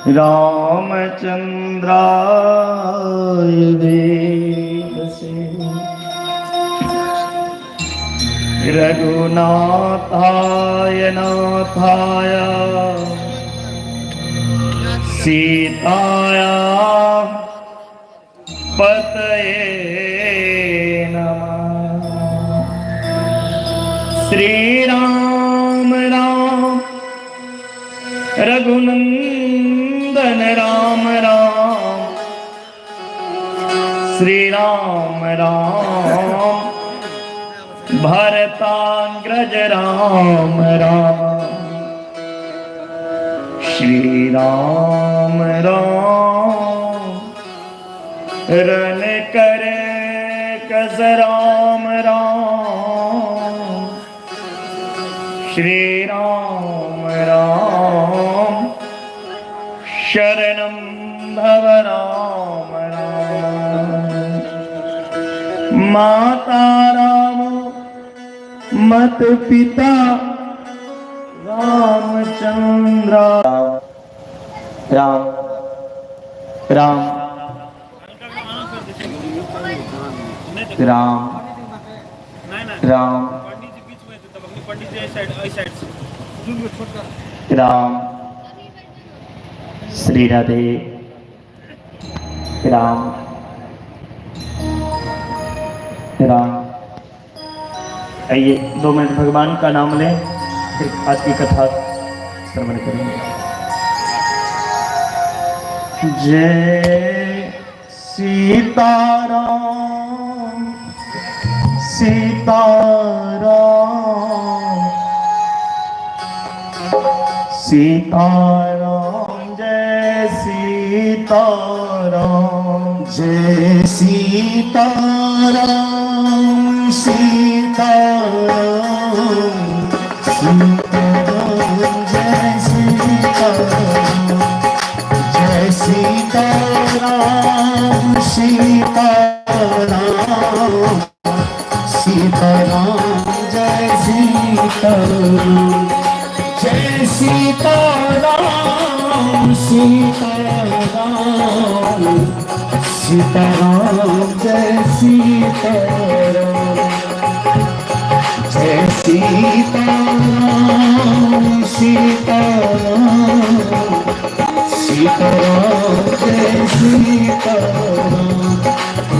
रामचन्द्राय वेदसे। रघुनाथाय नाथाय सीताया पतये नमः। श्री राम राम रघुनंदन राम राम, श्री राम राम भरतांग्रज राम राम, श्री राम राम रन करे कस राम राम, श्री राम राम शरणं भव राम राम। माता राम मत पिता रामचंद्र। राम राम राम राम राम, श्री राधे राम राम। आइए 2 मिनट भगवान का नाम लें, फिर आज की कथा श्रवण करेंगे। जय सीताराम सीताराम सीताराम, जय सीताराम। जय सीताराम सीताराम सीताराम, जय सीताराम, जय सीताराम सीताराम सीताराम, जय सीताराम, जय सीताराम सीताराम सीताराम, जय सीताराम, जय सीताराम सीताराम सीताराम, जय सीताराम,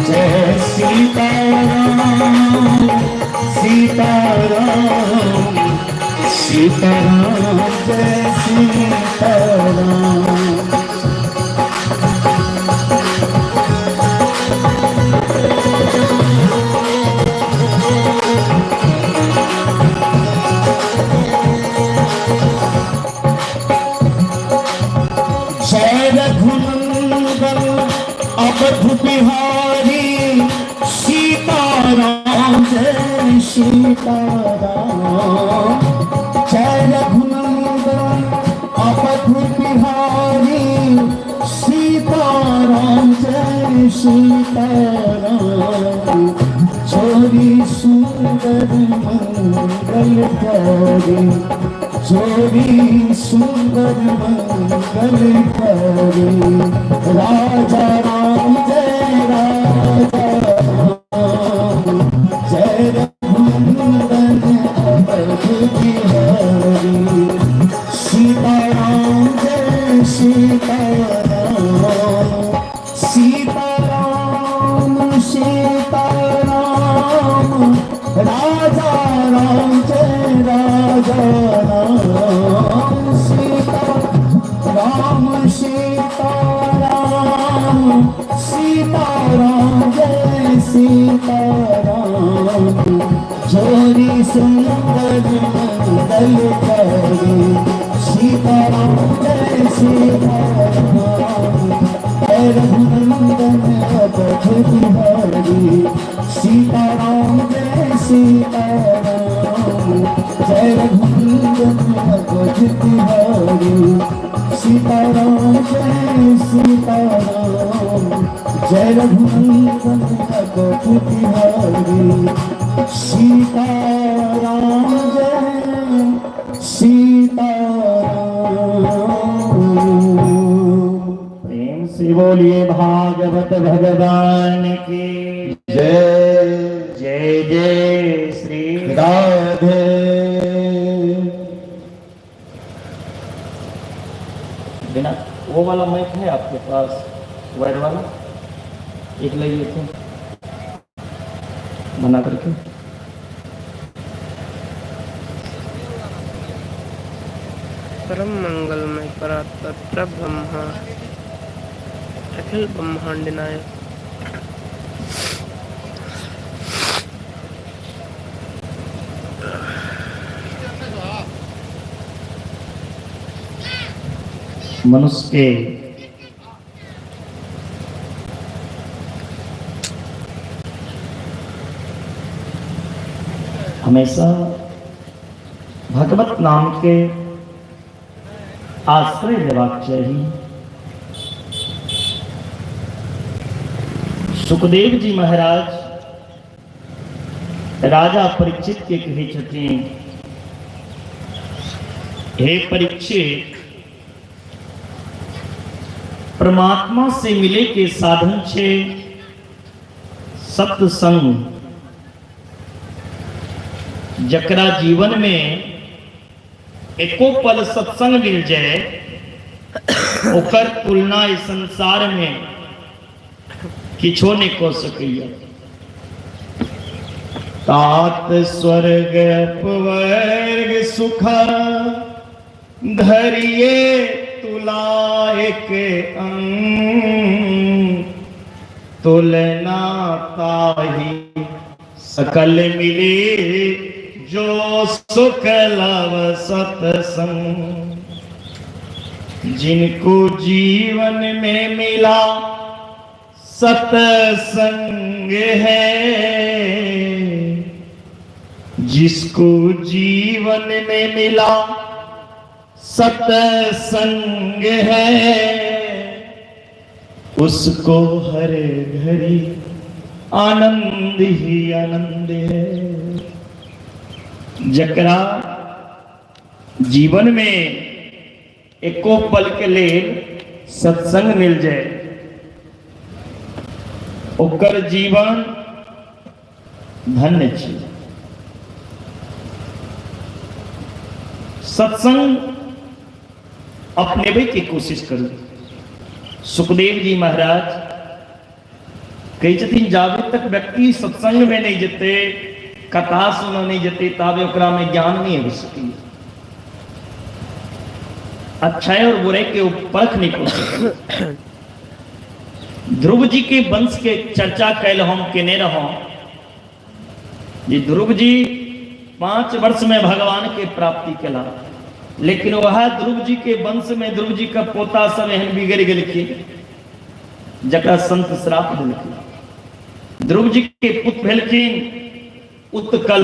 जय सीताराम सीताराम सीताराम, जय सीताराम। जय रघुनंदन अवध बिहारी सीताराम, जय सीताराम, जय रघुनंदन अवध बिहारी सीताराम, जय सीताराम। जोरी सुंदर मंगल प्यारी, जोरी सुंदर मंगल प्यारी, राजा राम जय राजा राम, जय रघुनंदन अवध बिहारी सीताराम, जय सीताराम, सीताराम सीताराम, राजा राम जय राजा राम, सीता राम सीता राम सीता राम, जय सीता राम। जोरी सुंदर मंगल करे सीता राम, जय सीता राम, जय रघुनंदन अवध बिहारी सीता राम, जय सीता राम, जय रघुनंदन अवध बिहारी सीता राम, जय सीता राम, जय रघुनंदन अवध बिहारी सीता राम, जय सीता राम। बोलिए भागवत भगवान की जय। जय जय श्री राधे। बिना वो वाला माइक है आपके पास, वायर वाला एक लाइए थे बना करके। परम मंगलमय परात्पर परब्रह्मा अखिल ब्रह्मांड नायक। मनुष्य के हमेशा भगवत नाम के आश्रय लेबाक चाही। सुखदेव जी महाराज राजा परीक्षित के कहै छथिन, हे परीक्षित, परमात्मा से मिले के साधन छे सत्संग। जकरा जीवन में एको पल सत्संग मिल जाए ओकर तुलना इस संसार में किछो नहीं कऽ सकैया। तात स्वर्ग अपवर्ग सुख धरिए तुला एक अंग, तुलना ताही सकल मिली जो सुख लव सत्संग। जिनको जीवन में मिला सत्संग है, जिसको जीवन में मिला सत्संग है, उसको हर घड़ी आनंद ही आनंद है। जकरा जीवन में एको पल के लेल सत्संग मिल जाए ओकर जीवन धन्य छी। सत्संग अपनेबै के कोशिश करू। सुखदेव जी महाराज कहै छथिन जाबे तक व्यक्ति सत्संग में नहीं जेतै, कथा सुनऽ नहीं जेतै, ताबे ओकरा में ज्ञान नहीं आबि सकैए, अच्छाई और बुराई के ओ परख नहीं कऽ सकैए। ध्रुव जी के वंश के चर्चा कैल हम केने रहौं जे ध्रुव जी 5 वर्ष में भगवान के प्राप्ति केला, लेकिन वह ध्रुव जी के वंश में ध्रुव जी के पोता सब एहन बिगड़ गेलखिन जकरा संत श्राप देलखिन। ध्रुव जी के पुत्र भेलखिन उत्कल।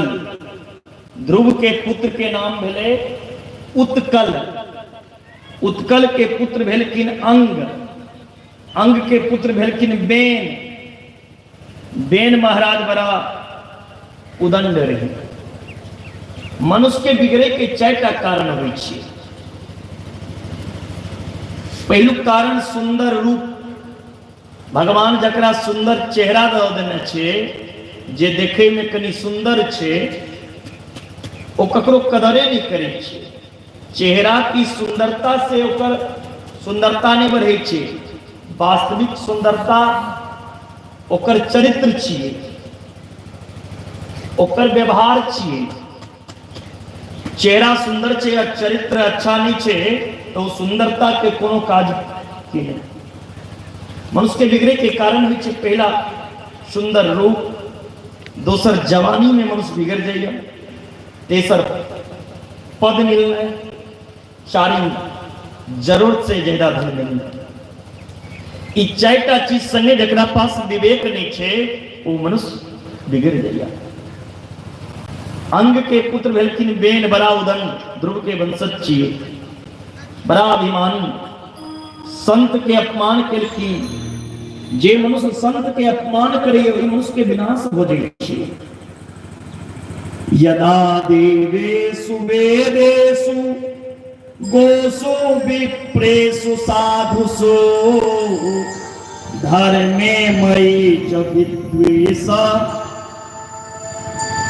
ध्रुव के पुत्र के नाम भेलै उत्कल। उत्कल के पुत्र भेलखिन अंग। अंग के पुत्र भेलखिन बेन। बेन महाराज बड़ा उदंड रहे। मनुष्य के बिगड़े के 4 कारण होइ छै। पहिलुक कारण सुंदर रूप। भगवान जकरा सुंदर चेहरा दऽ देने छै, जे देखे में कनि सुंदर छै, ओ ककरो कदरे नहि करै छै। चेहरा की सुंदरता से ओकर सुंदरता नहि बढ़ै छै, वास्तविक सुंदरता ओकर चरित्र छियै, ओकर व्यवहार छियै। चेहरा सुंदर छै आ चरित्र अच्छा नहीं छै तो ओ सुंदरता के कोनो काज के नहीं। मनुष्य के बिगड़े के कारण होइ छै पहला सुंदर रूप, दोसर जवानी में मनुष्य बिगड़ जाइए, तेसर पद मिलना, चारिम जरूरत से ज्यादा धन मिलना। ई 4 चीज संगे जकरा पास विवेक नहीं छै ओ मनुष्य बिगड़ जाइए। अंग के पुत्र भेलखिन बेन, बड़ा उदंड, ध्रुव के वंशज छियै, बड़ा अभिमानी, संत के अपमान केलखिन। जे मनुष्य संत के अपमान करे ओहि मनुष्य के विनाश हो जाइ छै। यदा देवेषु वेदेषु गोसु विप्रेषु साधुषु धर्मे मयि च विद्वेष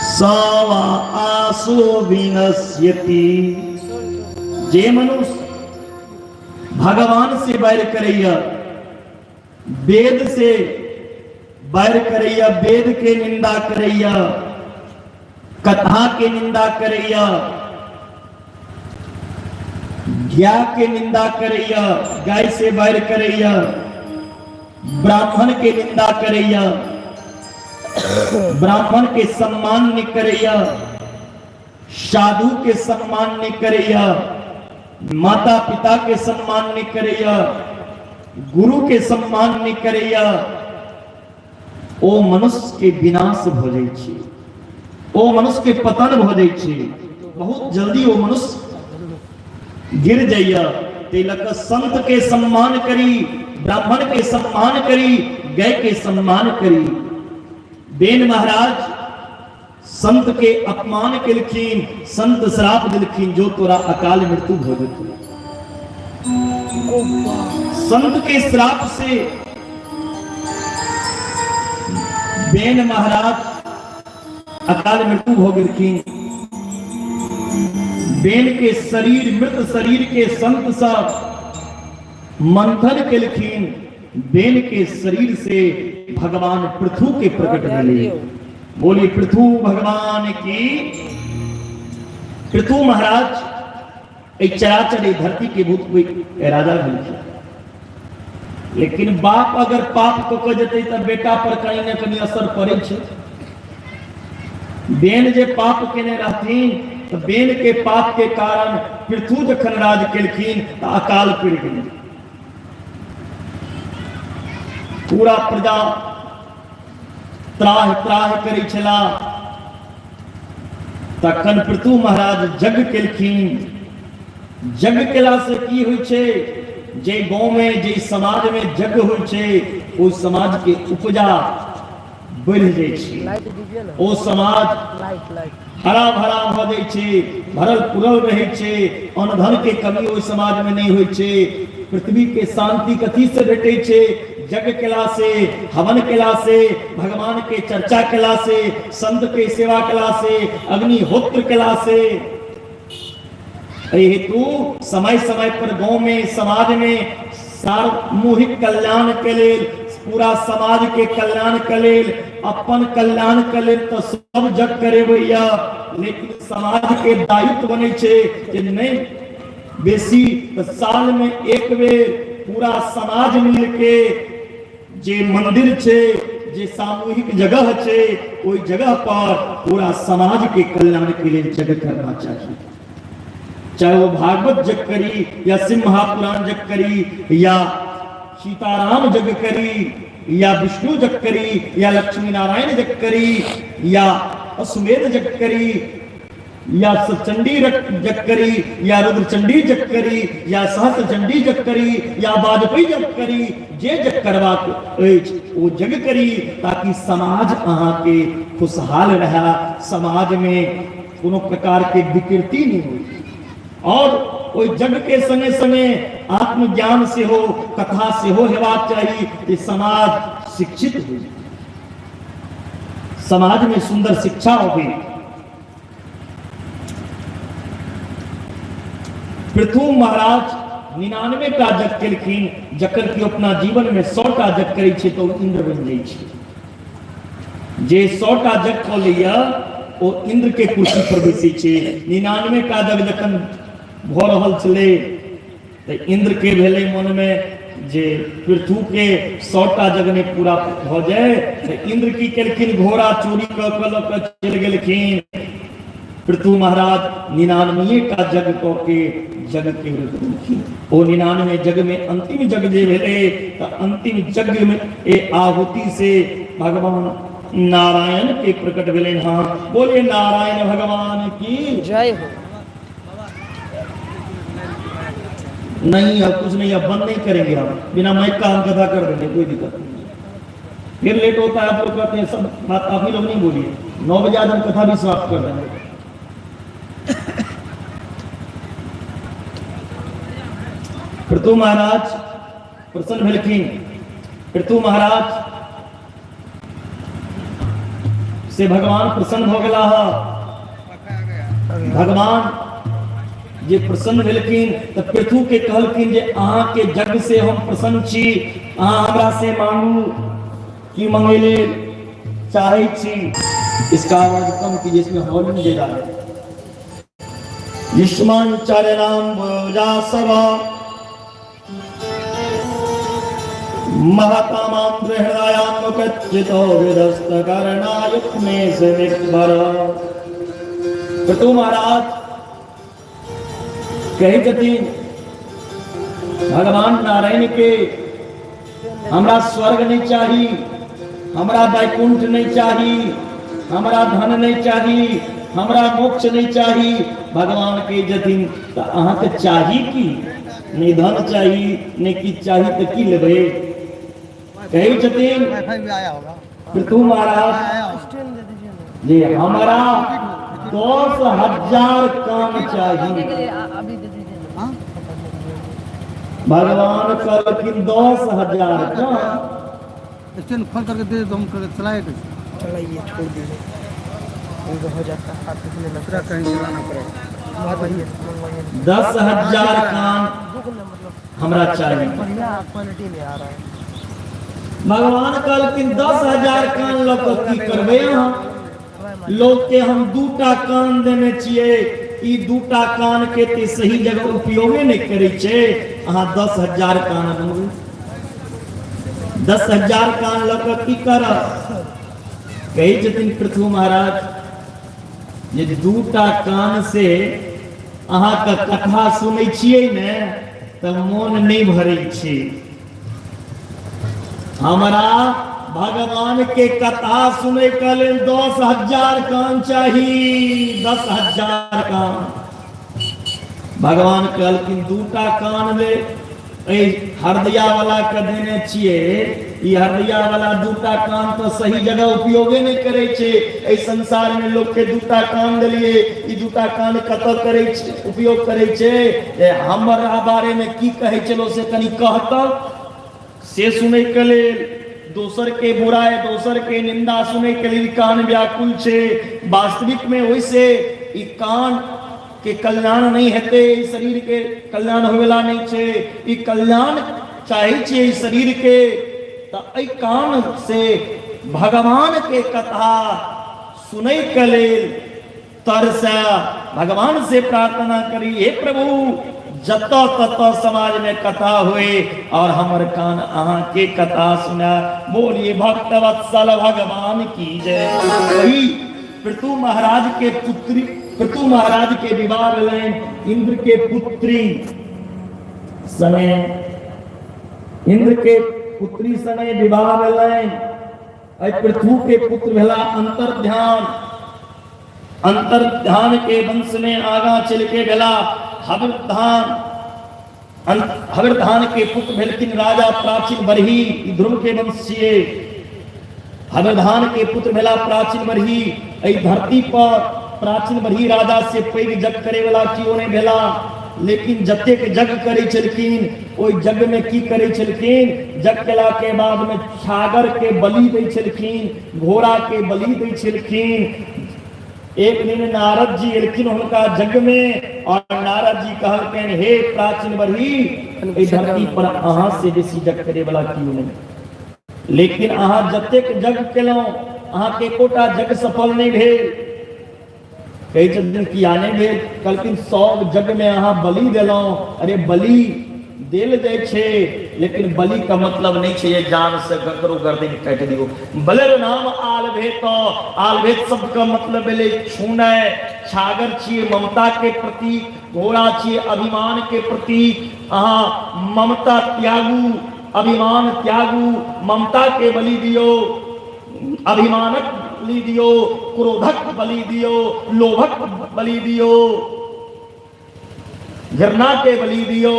सवा आसु विनश्यति। जे मनुष्य भगवान से बैर करैया, वेद से बैर करैया, वेद के निंदा करैया, कथा के निंदा करैया, गाय के निंदा करैया, गाय से बैर करैया, ब्राह्मण के निंदा करैया, ब्राह्मण के सम्मान नहीं करैया, साधु के सम्मान नहीं करैया, माता पिता के सम्मान नहीं करैया, गुरु के सम्मान नहीं करैया, ओ मनुष्य के विनाश भ जाइ छै, ओ मनुष्य के पतन भ जाइ छै, बहुत जल्दी ओ मनुष्य गिर जाइए। ताहि लऽ कऽ संत के सम्मान करी, ब्राह्मण के सम्मान करी, गाय के सम्मान करी। बेन महाराज संत के अपमान केलखिन, संत श्राप देलखिन, जो तोरा अकाल मृत्यु भऽ जेतौ। संत के श्राप से बेन महाराज अकाल मृत्यु भऽ गेलखिन। बेन के शरीर, मृत शरीर के संत सब मंथन केलखिन। बेन के शरीर से भगवान पृथु के प्रकट भेले। बोली पृथु भगवान की। पृथु महाराज एक चराचर एक धरती के भूत कोई राजा भेलखिन, लेकिन बाप अगर पाप कऽ के जेतै तऽ बेटा पर कहीं ने कहीं असर पड़ै छै। बेन जे पाप केने रहथिन तऽ बेन के पाप के कारण पृथु जखन राज केलखिन तऽ अकाल पड़ि गेलै, पूरा प्रजा त्राह त्राह करै छला। तखन पृथु महाराज यज्ञ केलखिन। यज्ञ केला से की होइ छै? जे गाँव में, जे समाज में यज्ञ होइ छै, ओहि समाज के उपजा बढ़ि जाइ छै, लाइट दीजिए ना। ओ समाज लाइट लाइट हरा भरा भऽ जाइ छै, भरल पुरल रहै छै, अन्न धन के कमी ओहि समाज में नहि होइ छै। पृथ्वी के शांति कथी से भेटै छै? यज्ञ केला से, हवन केला से, भगवान के चर्चा केला से, संत के सेवा केला से, अग्निहोत्र केला से। एहि हेतु समय समय पर गाँव में, समाज में सामूहिक कल्याण के लेल, पूरा समाज के कल्याण के लेल, अपन कल्याण के लेल तऽ सब जग करेबैया, लेकिन समाज के दायित्व बनै छै जे नहि बेसी तऽ साल में एक बेर पूरा समाज मिल के जे मंदिर छै, जे सामूहिक जगह छै, ओहि जगह पर पूरा समाज के कल्याण के लेल जग करना चाहिए। चाहे वो भागवत जग करी या शिव महापुराण जग करी या सीताराम जग करी या विष्णु जग करी या लक्ष्मी नारायण जग करी या अश्वमेध जग करी या सचंडी जग करी या रुद्रचंडी जग करी या सहस्रचंडी जग करी या वाजपेयी जग करी, जे जग करबाक अछि ओ जग करी, ताकि समाज अहाँके खुशहाल रहे, समाज में कोनो प्रकार के विकृति नहि होइ। और ओहि जग के संगे संगे आत्मज्ञान सेहो, कथा सेहो हेबाक चाही जे समाज शिक्षित हो, समाज में सुंदर शिक्षा होगी। पृथु महाराज 99 टा जग केलखिन, जकर कि अपना जीवन में 100 टा जग करै छै तऽ ओ इंद्र बनि जाइ छै। जे 100 टा जग कऽ लैया ओ इंद्र के कुर्सी पर बैसै छै। 99 टा जग जखन भऽ रहल छलै तऽ इंद्र के भेलै मनमे जे पृथु के 100 टा जग नहि पूरा भऽ जाय, तऽ इंद्र की केलखिन? घोड़ा चोरी कऽ कऽ लऽ कऽ चलि गेलखिन। पृथु महाराज 99 टा जग कऽ के जग के रोकि देलखिन। ओ 99 जग में अंतिम जग जे भेलै तऽ अंतिम जग में ए आहुति से भगवान नारायण के प्रकट भेलनि। हँ, बोले नारायण भगवान की जय हो। नहीं, अब कुछ नहीं, अब बंद नहीं करेंगे, हम बिना माइक का हम कथा कर देंगे, कोई दिक्कत नहीं। फिर लेट होता है, आप लोग कहते हैं सब बात आप ही लोग नहीं बोलिए। 9 बजे आज हम कथा भी समाप्त कर देंगे। पृथु महाराज प्रसन्न भेलखिन। पृथु महाराज से भगवान प्रसन्न भऽ गेलाह। भगवान जे प्रसन्न भेलखिन तऽ पृथु के कहलखिन जे अहाँके यज्ञ से हम प्रसन्न छी, अहाँ हमरा से मांगू, की मंगै लेल चाहै छी। इसका आवाज कम कीजिए, इसमें वॉल्यूम दे रहा है। युष्मान चरणाम भुजासवा महतामांद्र हृदयात्मकच्चितो विदस्त करणायुक्मे समिक्वर। पृथु महाराज कहै छथिन भगवान नारायण के हमरा स्वर्ग नहीं चाही, हमरा वैकुंठ नहीं चाही, हमरा धन नहीं चाही, हमरा मोक्ष नहीं चाही। भगवान के जथिन तऽ अहाँके चाही की? नहीं धन चाही, नहीं की चाही, तऽ की लेबै? कहै छथिन पृथु महाराज जे हमरा 10,000 काम चाही। भगवान कहलखिन 10,000 काम स्टैंड खोल करके दे दो, हम चलाए कैसे? चलाइए, छोड़ दीजिए, ये हो जाता है, हाथ दुखने लगता पूरा कहीं चलाना पड़ेगा। है। मंगवाइए, मंगवाइए। 10,000 कान मतलब हमरा चाही। बढ़िया क्वालिटी में आ रहा है। भगवान कहलखिन 10,000 कान लऽ कऽ की करबै अहाँ? लोक के हम दूटा कान देने छियै, ई दूटा कान के ते सही जगह उपयोगे नहि करै छै, अहाँ 10,000 कान मंगू, 10,000 कान लऽ कऽ की करब? कहै छथिन पृथु महाराज जे दूटा कान से अहाँके कथा सुनै छियै ने तऽ मोन नहि भरै छै। हमरा भगवान के कथा सुनै के लेल 10,000 कान चाही, 10,000 कान। भगवान कहलखिन दूटा कान ले एहि हरदिया वाला के देने छियै, ई हरदिया वाला दूटा कान तऽ सही जगह उपयोगे नहि करै छै। एहि संसार में लोक के दूटा कान देलियै, ई दूटा कान कतऽ करै छै, उपयोग करै छै? जे हमरा बारे में की कहै छलो से कनि कहतऽ से सुनै के लेल, दोसर के बुराइ दोसर के निंदा सुनै के लेल कान व्याकुल छै। वास्तविक में ओहिसे ई कान के कल्याण नहीं हेतै, ई शरीर के कल्याण होयवला नहीं छै। ई कल्याण चाहै छियै ई शरीर के तऽ एहि कान से भगवान के कथा सुनै के लेल तरसे भगवान से प्रार्थना करी, हे प्रभु जतऽ ततऽ समाज में कथा हुए और हमर कान अहाँ के कथा सुना। बोलिए भक्त वत्सल भगवान की जय। वही पृथु महाराज के पुत्री, पृथु महाराज के विवाह भेलनि इंद्र के पुत्री सने, इंद्र के पुत्री सने विवाह भेलनि। एहि पृथु के पुत्र भेला अंतर्ध्यान, अंतर्ध्यान के वंश में आगा चल के भेला हविर्धान, हविर्धान के पुत्र भेलखिन राजा प्राचीन बरही, ध्रुव के वंश छियै। हविर्धान के पुत्र भेला प्राचीन बरही। एहि धरती पर प्राचीन बरही राजा से पैघ यज्ञ करे वाला केओ नहि भेला, लेकिन जतेक यज्ञ करै छलखिन ओहि यज्ञ में की करै छलखिन? यज्ञ केला के बाद में छागर के बलि दै छलखिन, घोड़ा के बलि दै छलखिन। एक दिन नारद जी एलखिन हुनका यज्ञ में और नारद जी कहलखिन, हे प्राचीन बरही, एहि धरती पर अहाँ से बेसी यज्ञ करे वाला केओ नहि, लेकिन अहाँ जतेक यज्ञ केलहुँ अहाँके एकोटा यज्ञ सफल नहि भेल। कहै छथिन किया नहि भेल? कहलखिन सब यज्ञ में अहाँ बलि देलहुँ। अरे बलि देल जाइ छै, लेकिन बलि का मतलब नहि छै जे जान से ककरो गर्दन काटि दियौ। बलिर नाम आलभेत, आलभेत शब्द का मतलब भेलै छूनाइ। छागर छियै ममता के प्रतीक, घोड़ा छियै अभिमान के प्रतीक। अहाँ ममता त्यागू, अभिमान त्यागू, ममता के बलि दियौ, अभिमानक बलि दियौ, क्रोधक बलि दियौ, लोभक बलि दियौ, घृणा के बलि दियौ।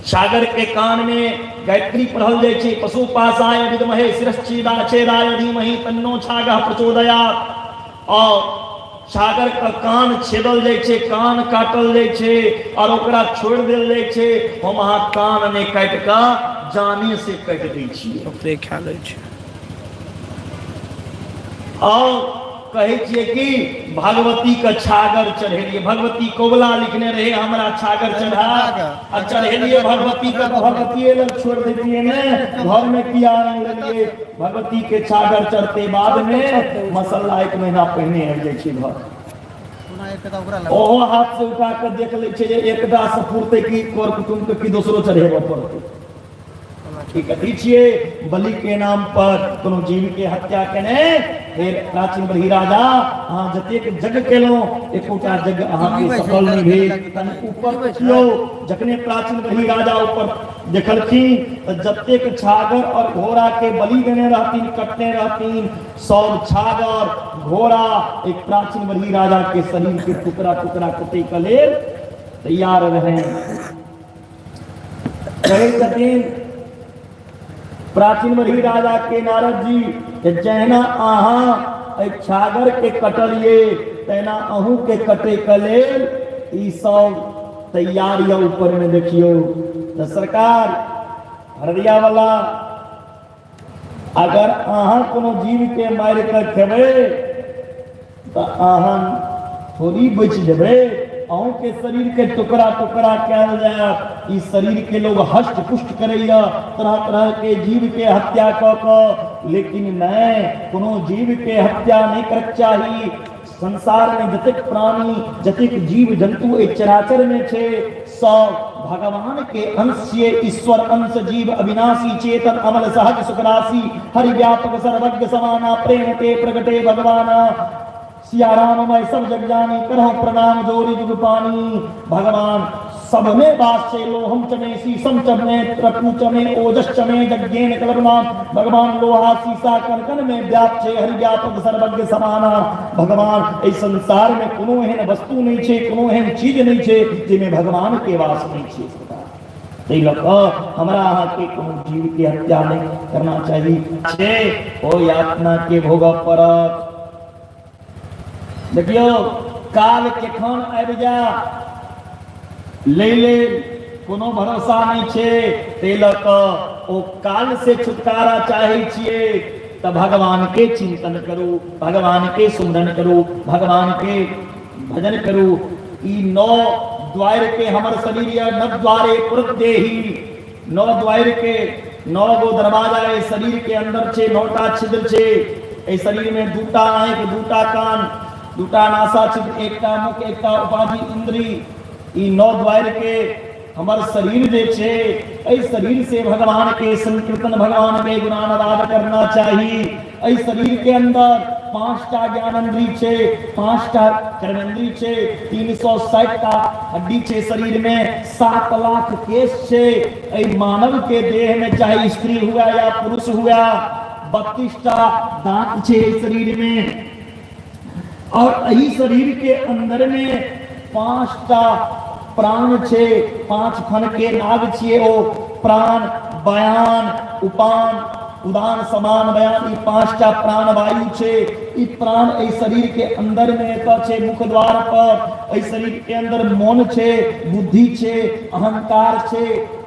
सागर के कान में गायत्री पढ़ल जाइ छै, पशु पासाय विद्महे शिरश्चेदाय धीमहि तन्नो छागः प्रचोदयात्। और छागर के कान छेदल जाइ छै, कान काटल जाइ छै और ओकरा छोड़ि देल जाइ छै। हम अहाँ कान नहि काटि कऽ जाने से काटि दै छियै। ओकरे खा लै छै। और कहै छियै कि भगवती के छागर चढ़ेलियै, भगवती कबुला लिखने रहे हमरा छागर चढ़ा आ चढ़ेलियै भगवती के, तऽ भगवतीये लग छोड़ि दैतियै ने, घर में किया आनि लेलियै? भगवती के छागर चढ़ते बाद में मसल्ला एक महीना पहिने आबि जाइ छै घर। ओहो हाथ से उठा के देख लै छै जे एकटा से पुरतै कि कर कुटुम्ब के कि दोसरो चढ़ेबऽ पड़तै। ई कथी छियै? बलि के नाम पर कोनो जीव के हत्या केने। फेर प्राचीन बलि राजा, अहाँ जतेक यज्ञ केलहुँ एकोटा यज्ञ अहाँके सफल नहि भेल। तनि ऊपर देखियौ, जखने प्राचीन बलि राजा ऊपर देखलखिन तऽ जतेक छागर और घोड़ा के बलि देने रहथिन, कटने रहथिन, सब छागर घोड़ा एक प्राचीन बलि राजा के शरीर के टुकड़ा टुकड़ा कटै के लेल तैयार रहै। कहै छथिन प्राचीन बलि राजा के नारद जी जे जहिना अहाँ एहि छागर के कटलिए तहिना अहूँ के कटे के लेल ई सब तैयार यऽ। ऊपर में देखियौ तऽ सरकार हरदिया वाला, अगर अहाँ कोनो जीव के मारि कऽ खेबै तऽ अहाँ थोड़ी बचि जेबै, अहूँके शरीरके टुकड़ा टुकड़ा कयल जायत। ई शरीरके लोग हष्ट पुष्ट करैया तरह तरह के जीवके हत्या कऽ कऽ, लेकिन नहि, कोनो जीवके हत्या नहि करक चाही। संसार में जतेक प्राणी, जतेक जीव जंतु एहि चराचर में छै, सब भगवान के अंश छियै। ईश्वर अंश जीव अविनाशी चेतन अमल सहज सुखराशि, हरि व्यापक सर्वज्ञ समाना, प्रेम ते प्रगटे भगवाना। सिया राम मैं सब जग जानी, करहु प्रणाम जोरी जुग पानी। भगवान सब में वास छै। लोहम चमे शीशम चमे त्रकु चमे ओजस चमे यज्ञेन कलपनाम। भगवान लोहा शीशा कन कन में व्याप छै, हरि व्यापक सर्वज्ञ समाना। भगवान एहि संसार में कोनो एहन वस्तु नहीं छै, कोनो एहन चीज नहीं छै जाहिमे भगवान के वास नहीं छै। ताहि लऽ कऽ हमरा अहाँके कोनो जीव के हत्या नहीं करना चाही छै, ओ यातना के भोगऽ पड़त। देखियौ काल केखन आबि जाय लै लेल कोनो भरोसा नहि छै। ताहि लऽ कऽ ओ काल से छुटकारा चाहै छियै तऽ भगवान के चिंतन करू, भगवान के सुमरन करू, भगवान के भजन करू। ई नौ द्वार के हमर शरीर यऽ, नव द्वारे पुरदेही, नौ द्वार के नौ गो दरवाजा एहि शरीर के अंदर छै, नौटा छिद्र छै एहि शरीर में, दूटा आँखि, दूटा कान, दूटा नासा छिद्र, एकटा मुख, एकटा उपाधि इंद्री। ई नौ द्वार के हमर शरीर जे छै, एहि शरीर से भगवान के संकीर्तन, भगवान के गुणानुवाद करना चाही। एहि शरीर के अंदर 5टा ज्ञानेन्द्रिय छै, 5टा कर्मेंद्रिय छै, 360टा हड्डी छै शरीर में, 7 लाख केश छै। एहि मानव के देह में चाहे स्त्री हुआ या पुरुष हुआ, 32टा दांत छै एहि शरीर में। और एहि शरीर के अंदर में 5टा प्राण छै, 5 फन के नाग छियै ओ प्राण, बयान, उपान, उदान, समान, बयान, ई 5टा प्राण वायु छै। ई प्राण एहि शरीर के अंदर में एतऽ छै मुख द्वार पर। एहि शरीर के अंदर मन छै, बुद्धि छै, अहंकार छै,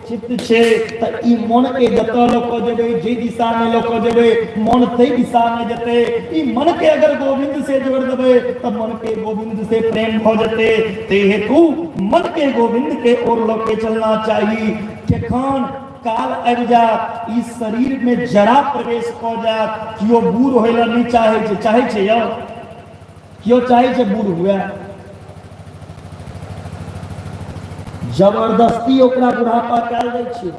चित्त छै। तऽ ई मन के जतऽ लऽ कऽ जेबै, जे दिशा में लऽ कऽ जेबै, मन ताहि दिशा में जेतै। ई मन के अगर गोविंद से जोड़ देबै तऽ मन के गोविंद से प्रेम भऽ जेतै। ताहि हेतु मन के गोविंद के ओर लऽ के चलना चाही। केखन काल आबि जायत, ई शरीर में जरा प्रवेश कऽ जायत, केओ बूढ़ होय लए नहि चाहै छै, चाहै छै यौ? केओ चाहै छै बूढ़ हुए? जबरदस्ती ओकरा बुढ़ापा कयल जाइ छै।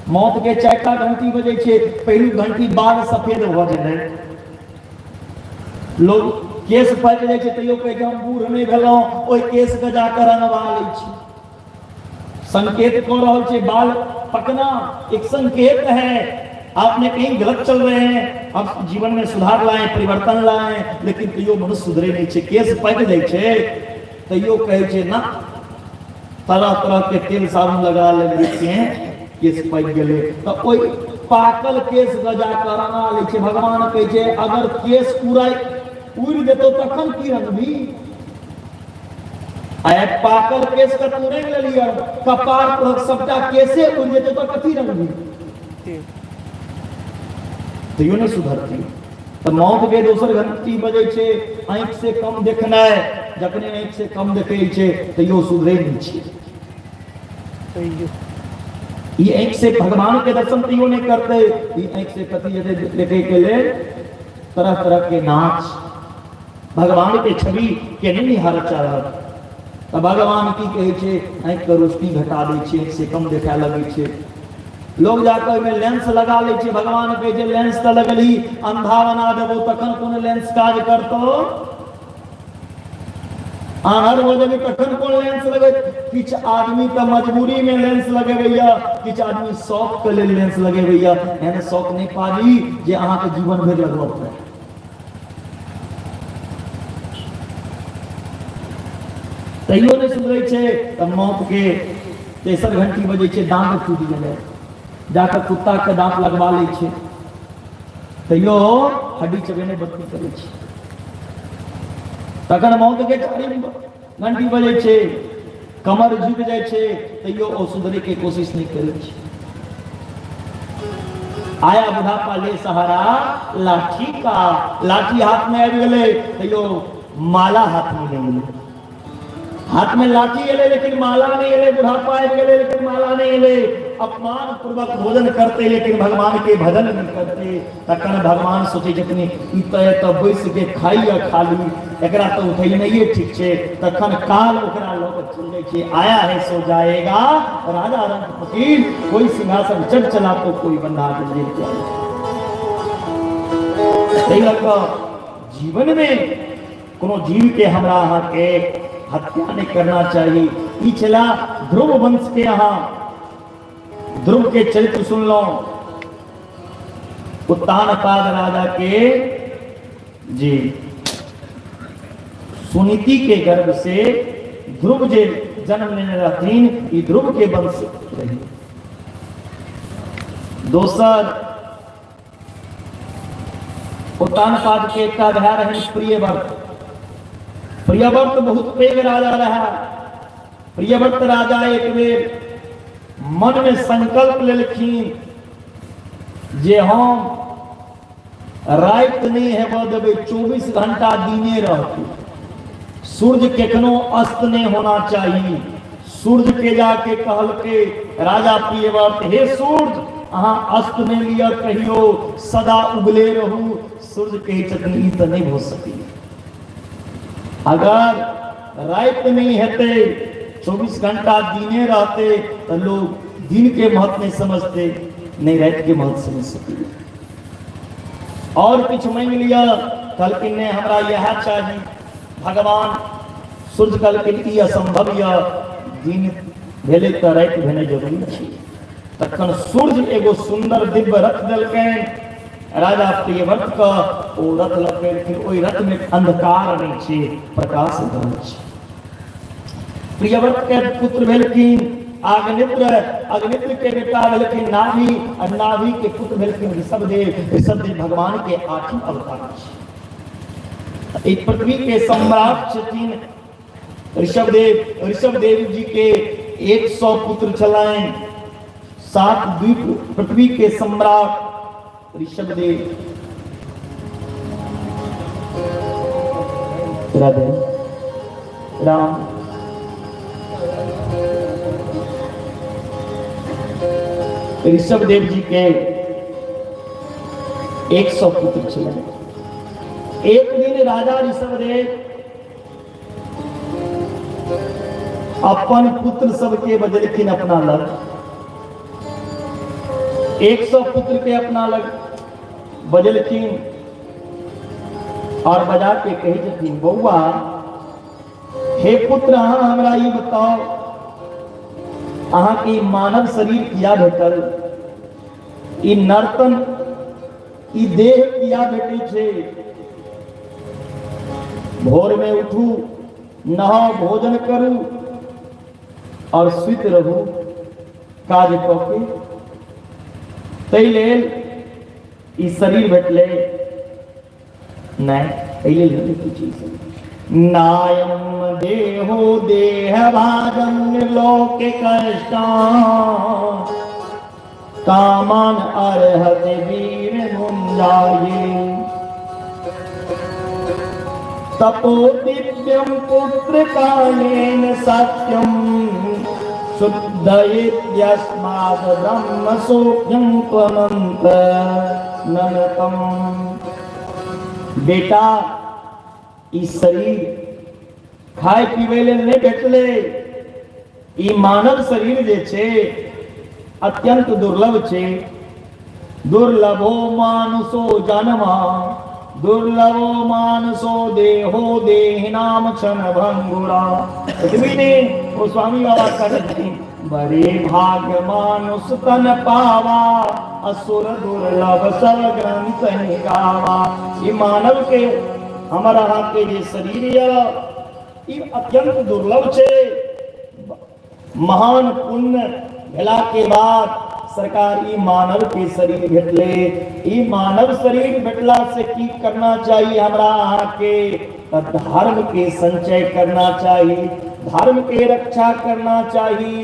मौत के 4टा घंटी बजै छै, पहिलुक घंटी बाल सफेद भऽ जेतै, लोग केस पाकि जाइ छै, तैयो कहै छै हम बूढ़ नहि भेलहुँ, ओहि केस के जाकऽ रंगवा लै छी। संकेत कऽ रहल छै, बाल पकना एक संकेत है, आपने कहीं गलत चल रहे हैं, आप जीवन में सुधार लाए, परिवर्तन लाए। लेकिन तैयो मनुष्य सुधरे नहीं छै। केस पाकि जाइ छै तैयो कहै छै ना, तरह तरह के तेल साबुन लगा लेलियै, केस पाकि गेलै, तऽ ओहि पाकल केस गजा कऽ रंगा लै छै। भगवान कहै छै अगर केस उड़ाय उड़ि जेतौ तखन की रंगबी? आ एक पाकल केस के तू रंग लेली और कपार पर सबटा केसे उड़ि जेतौ तऽ कथी रंगबी? तैयो नहि सुधरती। तऽ मौत के दोसर घंटी बजै छै आँखि से कम देखनाइ। जखने आँखि से कम देखै छै तैयो सुधरै नहि छै। ई आँखि से भगवान के दर्शन तैयो नहि करतै। ई आँखि से कथी जेतै देखै के लेल? तरह तरह के नाच, भगवान के छवि के नहि निहारऽ चाहत। तऽ भगवान की कहै छै? आँखि के रोशनी घटा दै छै, आँखि से कम देखाय लगै छै। लोग जाकऽ ओहिमे लेंस लगा लै छै। भगवान कहै छै लेंस तऽ लगलही, अंधा बना देबो तखन कोन लेंस काज करतौ? आन्हर हो जेबही तखन कोन लेंस लगै? किछु आदमी तऽ मजबूरी में लेंस लगेबैया, किछु आदमी शौक के लेल लेंस लगेबैया। एहन शौक नहि पाबी जे अहाँके जीवन भरि लगबऽ पड़े। तैयो नहि सुधरै छै तऽ मौत के तेसर घंटी बजै छै, दाँत टूटि गेलै, जाकऽ कुत्ता के दाँत लगवा लै छै, तैयो हड्डी चबेने बंद नहि करै छै। तखन मौत के चारिम घंटी बजै छै, कमर झुकि जाइ छै, तैयो ओ सुधरे के कोशिश नहि करै छै। आया बुढ़ापा ले सहारा लाठी का, लाठी हाथ में आबि गेलै तैयो माला हाथ में नहि एलै। हाथ में लाठी एलै लेकिन माला नहीं एलै। बुढ़ापा आबि गेलै लेकिन माला नहीं एलै। अपमान पूर्वक भोजन करते लेकिन भगवान के भजन नहीं करते। तखन भगवान सोचै छथिन ई तऽ एतऽ बैस के खाइए खाली, एकरा तऽ उठेनाइए ठीक छै। तखन काल ओकरा लऽ कऽ चलि जाइ छै। आया है सो जाएगा राजा रंग फकीर, कोई सिंहासन चढ़ चला तो कोई बंधा जंजीर के। ताहि लऽ कऽ जीवन में कोनो जीव के हमरा अहाँके हत्या नहीं करना चाही। ई छला ध्रुव वंश के। अहाँ ध्रुव के चरित्र सुनलहुँ। उत्तानपाद राजा के जी सुनीति के गर्भ से ध्रुव जे जन्म लेने रहथिन, ई ध्रुव के वंश रहे। दोसर उत्तानपाद के एकटा भाय रहनि प्रियव्रत। प्रियव्रत बहुत पैघ राजा रहा। प्रियव्रत राजा एक बेर मन में संकल्प लेलखिन जे हम राति नहीं हेबऽ देबै, 24 घंटा दिने रहतै, सूर्य केखनो अस्त नहीं होना चाहिए। सूर्य के जाके कहलकै राजा प्रियव्रत, हे सूर्य, अहाँ अस्त नहीं लिअ कहियो, सदा उगले रहू। सूर्य कहै छथिन ई तऽ नहीं भऽ सकैए। अगर राति नहीं हेतै, 24 घंटा दिने रहते तऽ लोग दिन के महत्व नहीं समझते, नहीं राति के महत्व समझ सकैए। और किछु मांगि लिअ। कहलखिन नहि, हमरा इएह चाही। भगवान सूर्य कहलखिन ई असंभव यऽ, दिन भेलै तऽ राति भेनाइ जरूरी छै। तखन सूर्य एगो सुंदर दिव्य रथ देलकनि राजा प्रियव्रत के। ओ रथ लऽ के एलखिन, ओहि रथ में अंधकार नहि छै, प्रकाश भरल छै। प्रियव्रत के पुत्र भेलखिन अग्नित्र, अग्नित्र के बेटा भेलखिन नाभि, आ नाभि के पुत्र भेलखिन ऋषभदेव। ऋषभदेव भगवान के आठम अवतार छै। ई पृथ्वी के सम्राट छथिन ऋषभदेव। ऋषभदेव जी के 100 पुत्र छलनि, 7 द्वीप पृथ्वी के सम्राट ऋषभदेव। राधे राम। ऋषभदेव जी के 100 पुत्र छलनि। एक दिन राजा ऋषभदेव अपन पुत्र सबके बजलखिन अपना लग। 100 पुत्र के अपना लग बजलखिन और बजा के कहै छथिन, बौआ, हे पुत्र, अहाँ हमरा ई बताउ, अहाँके ई मानव शरीर किया भेटल? ई नर्तन, ई देह किया भेटै छै? भोर में उठू, नहाउ, भोजन करू और सुति रहू काज कऽ के, ताहि लेल ई शरीर भेटलै? नहि। एहि लेल नहि किछु ई सब। नायम देहो देह भाजम लोके कष्टा कामान अर्हति वीर मुंजाये तपो दिव्यम पुत्र कामेन सत्यम शुद्धयेत्यस्मात् ब्रह्म सोऽप्यं त्वमन्त ननतम। बेटा, ई शरीर खाय पीबै लेल नहि भेटलै। ई मानव शरीर जे छै अत्यंत दुर्लभ छै। दुर्लभो मानुषो जन्म दुर्लभो मानुषो देहो देहिनाम क्षण भंगुरा। एतबी नहि, ओ स्वामी बाबा कहै छथिन, बड़े भाग्य मानुष तन पावा असुर दुर्लभ सब ग्रंथ गावा। ई मानव के हमर अहाँके जे शरीर यऽ ई अत्यंत दुर्लभ छै। महान पुण्य भेला के बाद सरकार ई मानव के शरीर भेटले। ई मानव शरीर भेटला से की करना चाहिए हमरा अहाँके? तऽ धर्म के संचय करना चाही, धर्म के रक्षा करना चाही,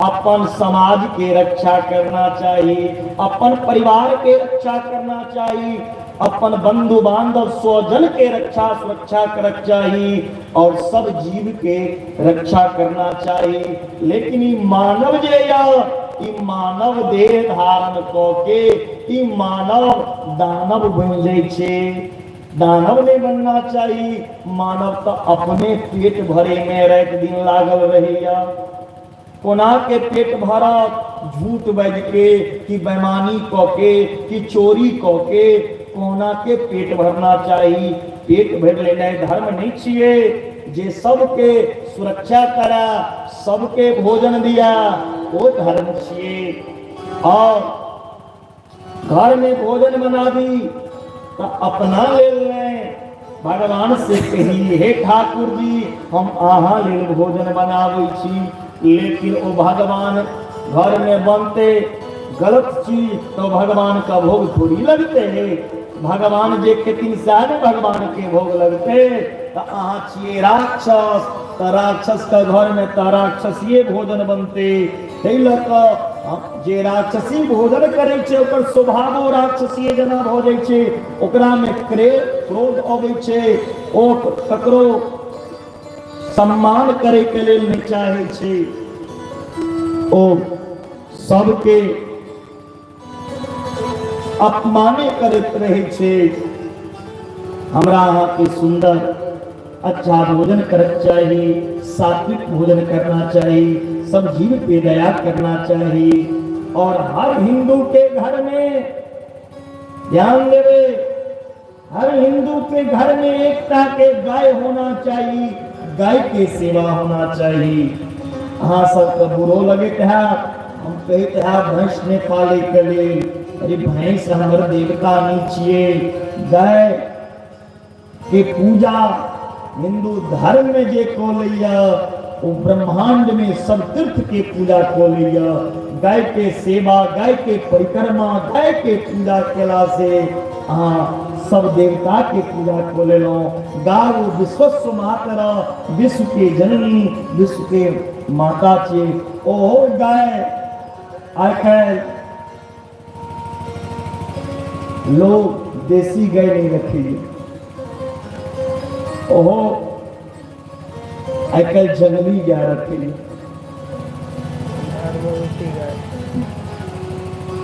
अपन समाज के रक्षा करना चाही, अपन परिवार के रक्षा करना चाही, अपन बंधु बांधव स्वजन के रक्षा सुरक्षा करक चाही और सब जीव के रक्षा करना चाही। लेकिन ई मानव जे या ई मानव देह धारण क के ई मानव दानव बनि जाइ छै। दानव नहीं बनना चाही। मानव तो अपने पेट भरे में राति दिन लागल रहैया। कोना के पेट भरत? झूठ बाजि के कि बेमानी क के कि चोरी क के कोना के पेट भरना चाही? पेट भरि लेनाइ धर्म नहीं छियै। जे सबके सुरक्षा करा, सबके भोजन दिया, ओ धर्म छियै। और घर में भोजन बनाबी तो अपना लेल नहीं, भगवान से कही, हे ठाकुर जी हम अहाँ लेल भोजन बनाबै छी। लेकिन ओ भगवान घर में बनते गलत चीज तो भगवान का भोग थोड़ी लगते है। भगवान जे खेथिन सएह ने भगवान के भोग लगते। तो अहाँ छियै राक्षस, तऽ राक्षस के घर में तऽ राक्षसीय भोजन बनते। ताहि लऽ कऽ जे राक्षसी भोजन करै छै ओकर स्वभावो राक्षसीय जेना भऽ जाइ छै। ओकरामे क्रे क्रोध अबै छै, ओ ककरो सम्मान करैके लेल नहि चाहै छै, ओ सबके अपमाने करैत रहै छै। हमरा अहाँके सुन्दर अच्छा भोजन करक चाही, सात्विक भोजन करना चाही, सब जीव पे दया करना चाही। और हर हिंदू के घर में ध्यान देवे, हर हिंदू के घर में एकता के गाय होना चाहिए, गाय के सेवा होना चाहिए। अहाँ सबके बुरो लगैत है, हम कहैत है भैंस नहीं पाले के लेल। अरे भैंस हमर देवता नहीं छियै। गाय के पूजा हिंदू धर्म में जे कऽ लैया ओ ब्रह्मांड में सब तीर्थ के पूजा कऽ लैया। गाय के सेवा, गाय के परिक्रमा, गाय के पूजा केला से अहाँ सब देवता के पूजा कऽ लेलहुँ। गाय विश्वस्व मातर, विश्व के जननी, विश्व के माता छियै। ओहो गाय आइ काल्हि लोग देसी गाय नहीं रखैए, ओहो आइ काल्हि जंगली गाय रखैए।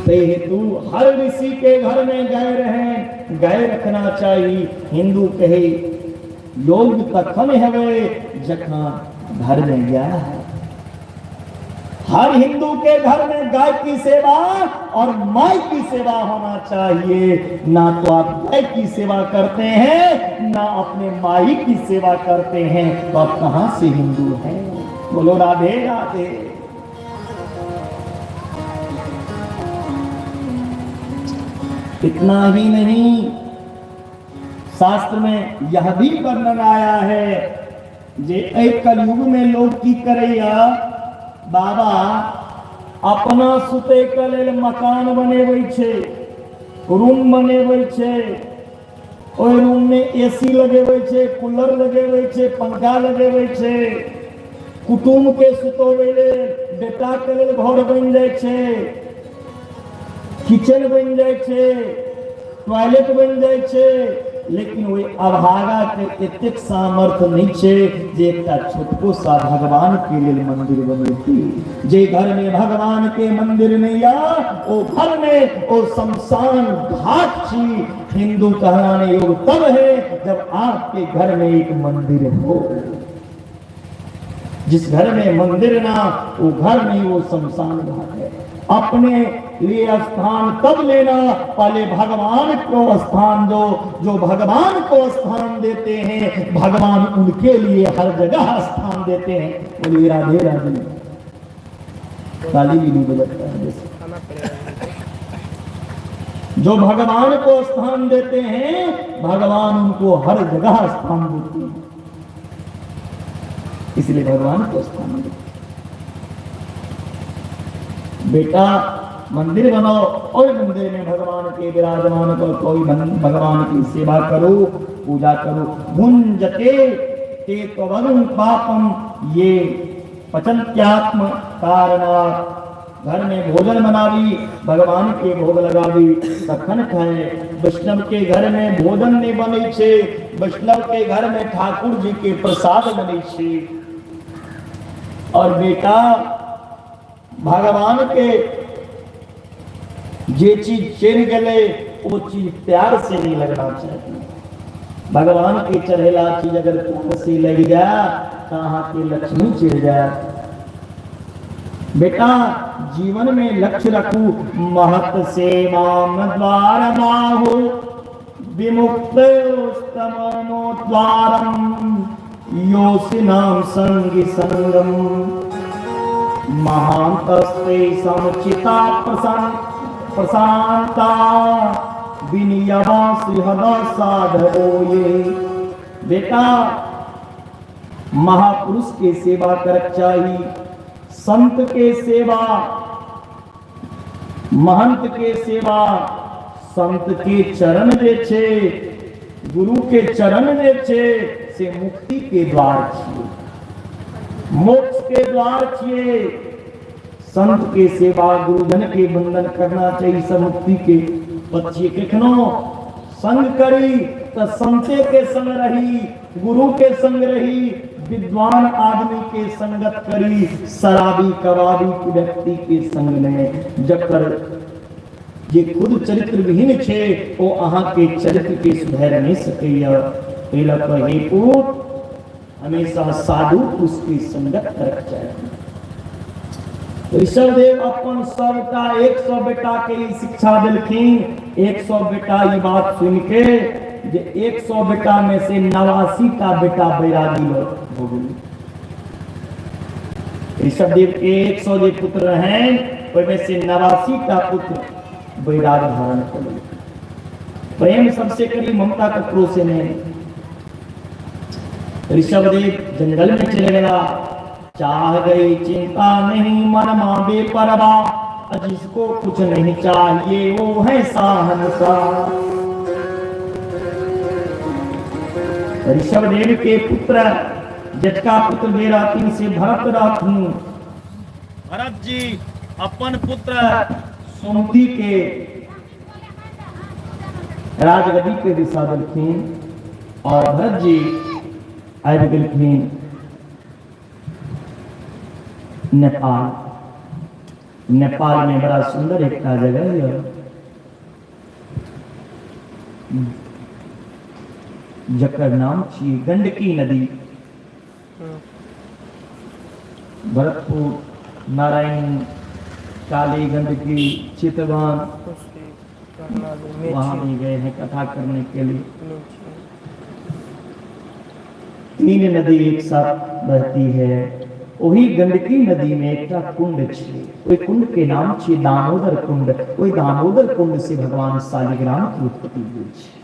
ताहि हेतु हर ऋषि के घर में गाय रहे, गाय रखना चाही। हिंदू कहे योग तखन हेबै जखन घर में गाय है। हर हिंदू के घर में गाय की सेवा और माई की सेवा होना चाहिए। ना तो आप गाय की सेवा करते हैं, ना अपने माई की सेवा करते हैं, तो आप कहां से हिंदू हैं? बोलो राधे राधे। इतना ही नहीं, शास्त्र में यह भी वर्णन आया है जे एहि कलयुग में लोग की करैया, बाबा अपना सुतै के लेल मकान बनेबै छै, रूम बनेबै छै, ओहि रूम में एसी लगेबै छै, कूलर लगेबै छै, पंखा लगेबै छै। कुटुम्ब के सुतोबै लेल, बेटा के लेल घर बनि जाइ छै, किचन बनि जाइ छै, टॉयलेट बनि जाइ छै, लेकिन ओहि अभागा के एतेक सामर्थ्य नहि छै जे एकटा छोटको सा भगवान के लेल मंदिर बनेती। जे घर में भगवान के मंदिर नहीं या ओ घर में ओ शमशान घाट छी। हिंदू कहलाने योग तब है जब आपके घर में एक मंदिर हो। जिस घर में मंदिर ना वो घर नहीं, वो शमशान घाट है। अपने लिए स्थान तब लेना, पहले भगवान को स्थान दो। जो भगवान को स्थान देते हैं भगवान उनके लिए हर जगह स्थान देते हैं। बोलिए राधे राधे। ताली भी नहीं बजता है जैसे। खाना पड़ेगा। जो भगवान को स्थान देते हैं भगवान उनको हर जगह स्थान देते हैं, इसलिए भगवान को स्थान देते। बेटा मंदिर बनाओ और मंदिर में भगवान के विराजमान करो, कोई भगवान की सेवा करो, पूजा करो। भुंजते ते त्वं पापम ये पचंत्यात्म कारणात्। घर में भोजन बनावी, भगवान के भोग लगावी, तखन खाए। वैष्णव के घर में भोजन नहीं बनै छे, वैष्णव के घर में ठाकुर जी के प्रसाद बनै छे। और बेटा भगवान के जे चीज चढ़ गए वो चीज प्यार से नहीं लगना चाहिए। भगवान के चढ़ेला चीज अगर प्यार से लग जाए तो अहाँ के लक्ष्मी चढ़ जाए। बेटा जीवन में लक्ष्य रखू, महत सेवाम द्वार बाहु विमुक्त द्वारम योसिनाम संगी संगम महांतस्ते समुचिता प्रशांता विनियमा सिंहदा साधवो ये। बेटा महापुरुष के सेवा कर चाहिए, संत के सेवा, महंत के सेवा, संत के चरण जे छे, गुरु के चरण जे छे से मुक्ति के द्वार छिए, मोक्ष के द्वार छिए। संत के सेवा, गुरुजन के वंदन करना चाहिए, सब मुक्ति के पथ छिए। कखनो संग करी तो संते के संग रही, गुरु के संग रही, विद्वान आदमी के संगत करी, शराबी कबाबी के व्यक्ति के संग नहीं। जकर जे खुद चरित्र विहीन छे ओ अहाँ के चरित्र के सुधार नहीं सकैया। एहि लऽ कऽ हे पुत, हमेशा साधु पुरुष के संगत करक चाही। ऋषभदेव अपन सबटा 100 बेटा के ई शिक्षा देलखिन। 100 बेटा ई बात सुन के जे 100 बेटा में से 89 टा बेटा बैरागी हो गेल। ऋषभदेव के 100 जे पुत्र रहनि ओहिमे से 89 टा पुत्र बैराग धारण कऽ लेलखिन। प्रेम सबसे करी, ममता ककरो से नहीं। ऋषभदेव जंगल में चले गया। चाह गई चिंता नहीं मन मां बेपरवाह, जिसको कुछ नहीं चाहिए वो है साहनसा। ऋषभदेव के पुत्र जटका पुत्र जे रहथिन से भरत रहथिन। भरत जी अपन पुत्र सुमति के राजगद्दी के दिशा देलखिन और भरत जी आबि गेलखिन नेपाल। नेपाल में बड़ा सुंदर एकटा जगह है जकर नाम छी गंडकी नदी। भरतपुर, नारायण, काली गंडकी, चितवन, वहां भी गए हैं कथा करने के लिए। 3 नदी एक साथ बहती है। वही गंडकी नदी में एकटा कुंड छे, ओहि कुंड के नाम छे दामोदर कुंड। ओहि दामोदर कुंड से भगवान शालिग्राम की उत्पत्ति हुई छे।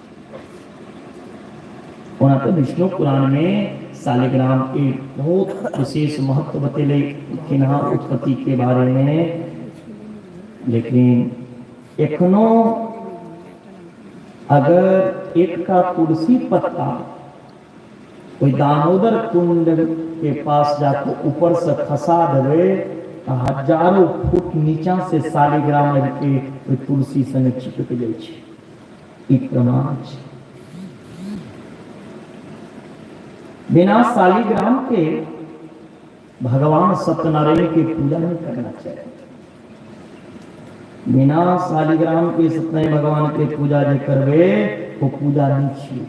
ओना तो विष्णु पुराण में शालिग्राम के बहुत विशेष महत्व बतेले हँ उत्पत्ति के बारे में, लेकिन एखनो अगर एकटा तुलसी पत्ता ओहि दामोदर कुंड के पास जाके ऊपर से खसा देबै तऽ हजारों फुट नीचा से शालिग्राम आबि के ओहि तुलसी संगे चिपक जाइ छै। ई प्रमाण छै। बिना शालिग्राम के भगवान सत्यनारायण के पूजा नहीं करना चाहिए। बिना शालिग्राम के सत्यनारायण भगवान के पूजा जे करबे वो पूजा नहीं छियै।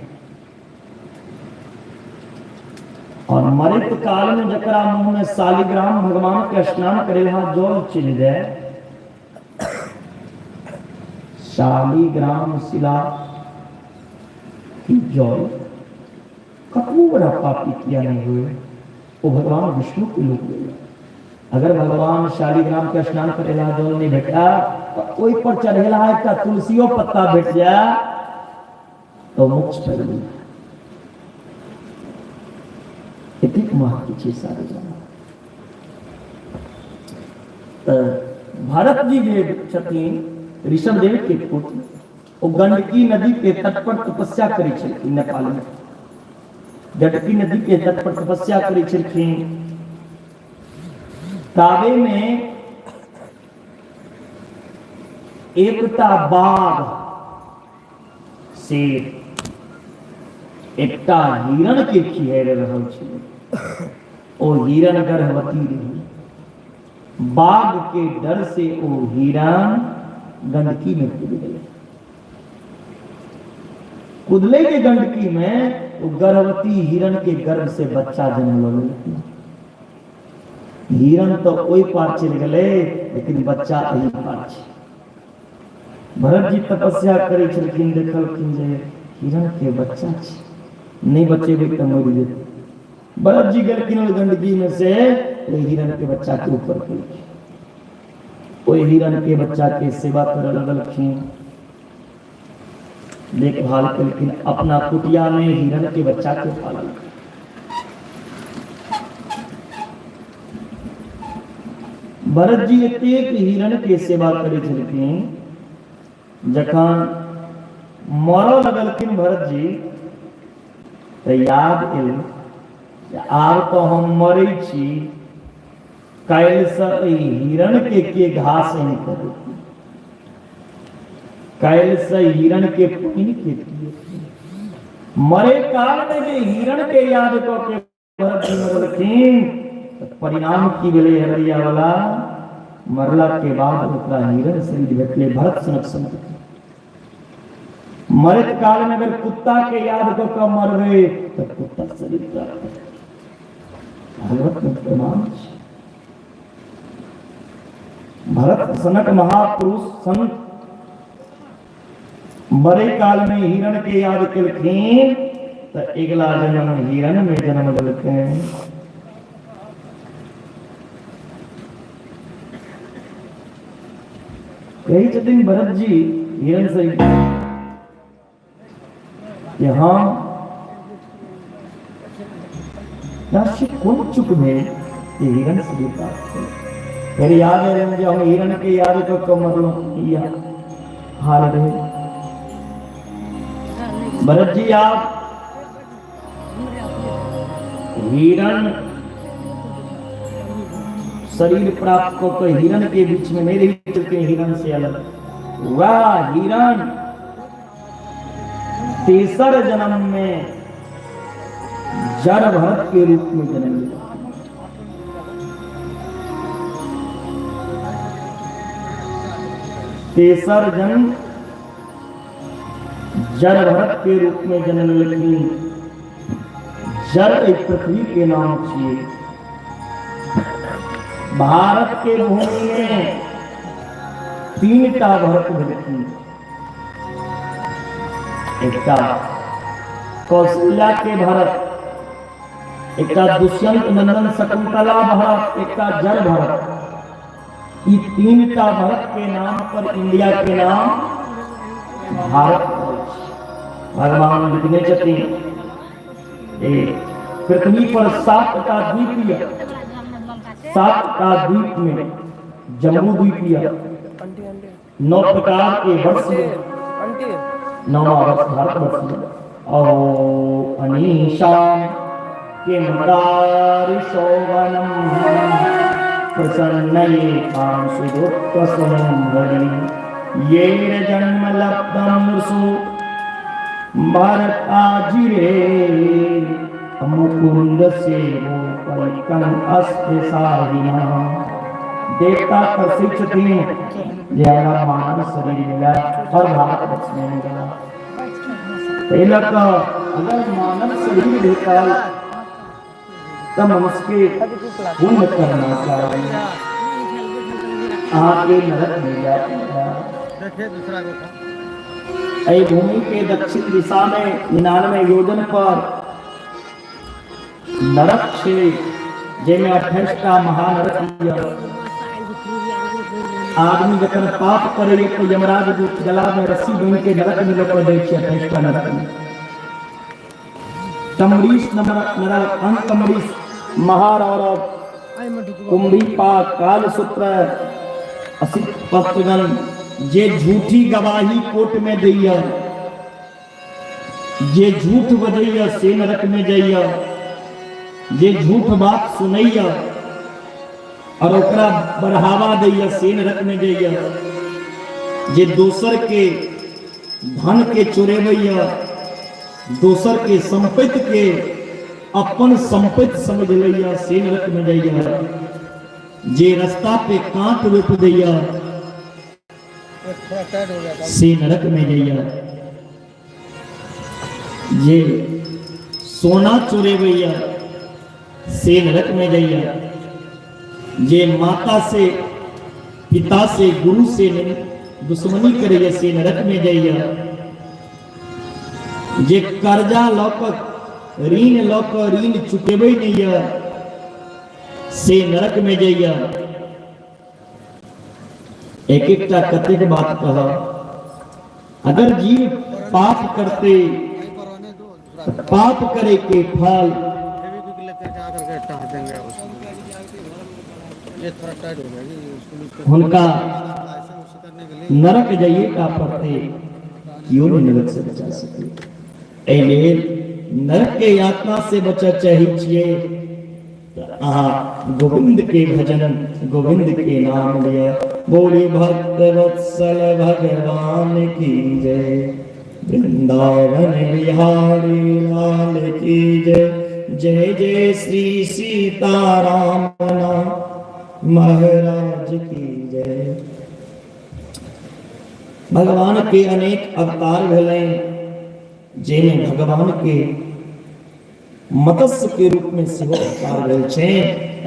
और मरैत काल में जकरा मुंह में शालिग्राम भगवान के स्नान करेला जल चलि जाए, शालिग्राम शिला की जल कतबो बड़ा पापी किया नहीं हुए, वो भगवान विष्णु के लोक गेल। अगर भगवान शालिग्राम के स्नान करेला जल नहीं भेटा तो ओहि पर चढ़ेला एकटा तुलसियो पत्ता भेट जाए तो मोक्ष पाबि गेल। एतेक महत्व छै शालिग्राम। तऽ भरत जी जे छथिन ऋषभदेव के पुत्र, ओ गंडकी नदी के तट पर तपस्या करै छलखिन। नेपाल में गंडकी नदी के तट पर तपस्या करै छलखिन। ताबे में एकटा बाघ शेर एकटा हिरण के खिहैर रहल छलै। ओ हिरण गर्भवती रही। बाघ के डर से ओ हिरण गंडकी में कूद गेलै। कूदले के गंडकी में ओ गर्भवती हिरण के गर्भ से बच्चा जन्म लऽ लेलकै। हिरण तऽ ओहि पार चलि गेलै, लेकिन बच्चा एहि पार छै। भरत जी तपस्या करै छलखिन, देखलखिन जे हिरण के बच्चा छै, नहि बचेबै तऽ मरि जेतै। भरत जी गेलखिन ओहि गंडकी में से ओहि हिरण के बच्चा के ऊपर केलखिन। ओहि हिरण के बच्चा के सेवा करऽ लगलखिन, देखभाल केलखिन, अपना कुटिया में हिरण के बच्चा के पाललखिन। भरत जी एतेक हिरण के सेवा करै छलखिन, जखन मरऽ लगलखिन भरत जी तऽ याद एलै जे आब तऽ हम मरै छी, काल्हिसँ एहि हिरण के के घास आनि कऽ देतै, काल्हिसँ हिरण के पानि के पिएतै। मरे काल में जे हिरण के याद कऽ के भरत जी मरलखिन तऽ परिणाम की भेलै? हररिया वाला मरला के बाद ओकरा हिरण शरीर भेटलै, भरत सनक संत। मरैत काल में अगर कुत्ता के याद कऽ कऽ मरबै तऽ कुत्ता शरीर प्राप्त हेतै। भागवत में प्रमाण छै। भरत सनक महापुरुष संत मरे काल में हिरण के याद केलखिन तऽ अगिला जन्म हिरण में जन्म लेलखिन। कहै छथिन भरत जी हिरण से जे हम राशि कोन चुक भेल जे हिरण से भी प्राप्त भेल। फेर याद एलनि जे हम हिरण के याद कऽ कऽ मरलहुँ, इएह हाल रहे। भरत जी आप हिरण शरीर प्राप्त कऽ कऽ हिरण के बीच में नहीं रहि चलते, हिरण से अलग। वह हिरण तेसर जन्म में जड़ भरत के रूप में जन्म लिया। तेसर जन्म जड़ भरत के रूप में जन्म लेलखिन। जड़ एक पृथ्वी के नाम छियै। भारत के भूमि में तीन टा भरत भेलखिन। एकटा कौशल्या के भरत, एकटा दुष्यंत नंदन शकुंतला भरत, एकटा जड़ भरत। ई तीन टा भरत के नाम पर इंडिया के नाम भारत। भगवान लिखने छथिन ए पृथ्वी पर 7टा द्वीप यऽ, 7टा द्वीप में जम्बू द्वीप यऽ, 9 प्रकार के वर्ष में नौमा वर्ष भारतवर्ष में अनीशां किं दारिशोभनं प्रसन्नैकां सुदुःखसुन्दरी येन जन्म लब्धं सु भरताजिरे मुकुंद सेवोपरिकं अस्ति साहिना। देवता प्रसिद्ध छथिन जे हमरा मानव शरीर मिला और भारतवर्ष में मिला। एहि लऽ कऽ अगर मानव शरीर भेटल तऽ मनुष्यके पुण्य करना चाही, अहाँके नरक नहि जाय पड़त। देखिए दूसरा को था। एहि भूमि के दक्षिण दिशा में 99 योजन पर नरक छै, जाहिमे 28 टा महानरक यऽ। आदमी जखन पाप करैए तऽ यमराज दूत गला में रस्सी बान्हि के नरक में लऽ कऽ दै छै। 28 टा नरक में तमरीश नरक, अंतमरीश, महारौरव, कुंभीपाक, कालसूत्र, असित पत्रगण। जे झूठी गवाही कोर्ट में दैया, जे झूठ बजैया से नरक में जाइया। जे झूठ बात सुनैया और ओकरा बढ़ावा दैया से नरक में जाइया। जे दोसर के धन के चोरेबैया, दोसर के संपत्ति के अपन संपत्ति समझ लैया से नरक में जाइया। जे रास्ता पे कांट रोप दैया थोड़ा टाइट हो गया था। से नरक में जाइया। जे सोना चोरेबैया से नरक में जाइया। जे माता से, पिता से, गुरु से दुश्मनी करैया से नरक में जाइया। जे कर्जा लऽ कऽ, ऋण लऽ कऽ ऋण चुकेबै नहि यऽ से नरक में जाइया। एक एकटा कतेक बात कह। अगर जीव पाप करते वहीं पर रहने दो, दूसरा तऽ पाप करे के फल फेविक्विक लेकर के आकर के टाँग देंगे उसको। ये थोड़ा टाइट हो गया जी, उसको यूज करके हुनका ऐसे उसे करने के लिए नरक जाइए का पड़ते, केओ नहि नरक से बचा सके। एहि लेल नरक के यातना से बचऽ चाहै छियै तऽ अहाँ गोविंद के भजन, गोविंद के नाम लिअ। बोली भक्त वत्सल भगवान की जय, वृंदावन बिहारी लाल की जय, जय जय श्री सीताराम महाराज की जय। भगवान के अनेक अवतार भेलनि, जाहिमे भगवान के मत्स्य के रूप में सेहो अवतार भेल छै।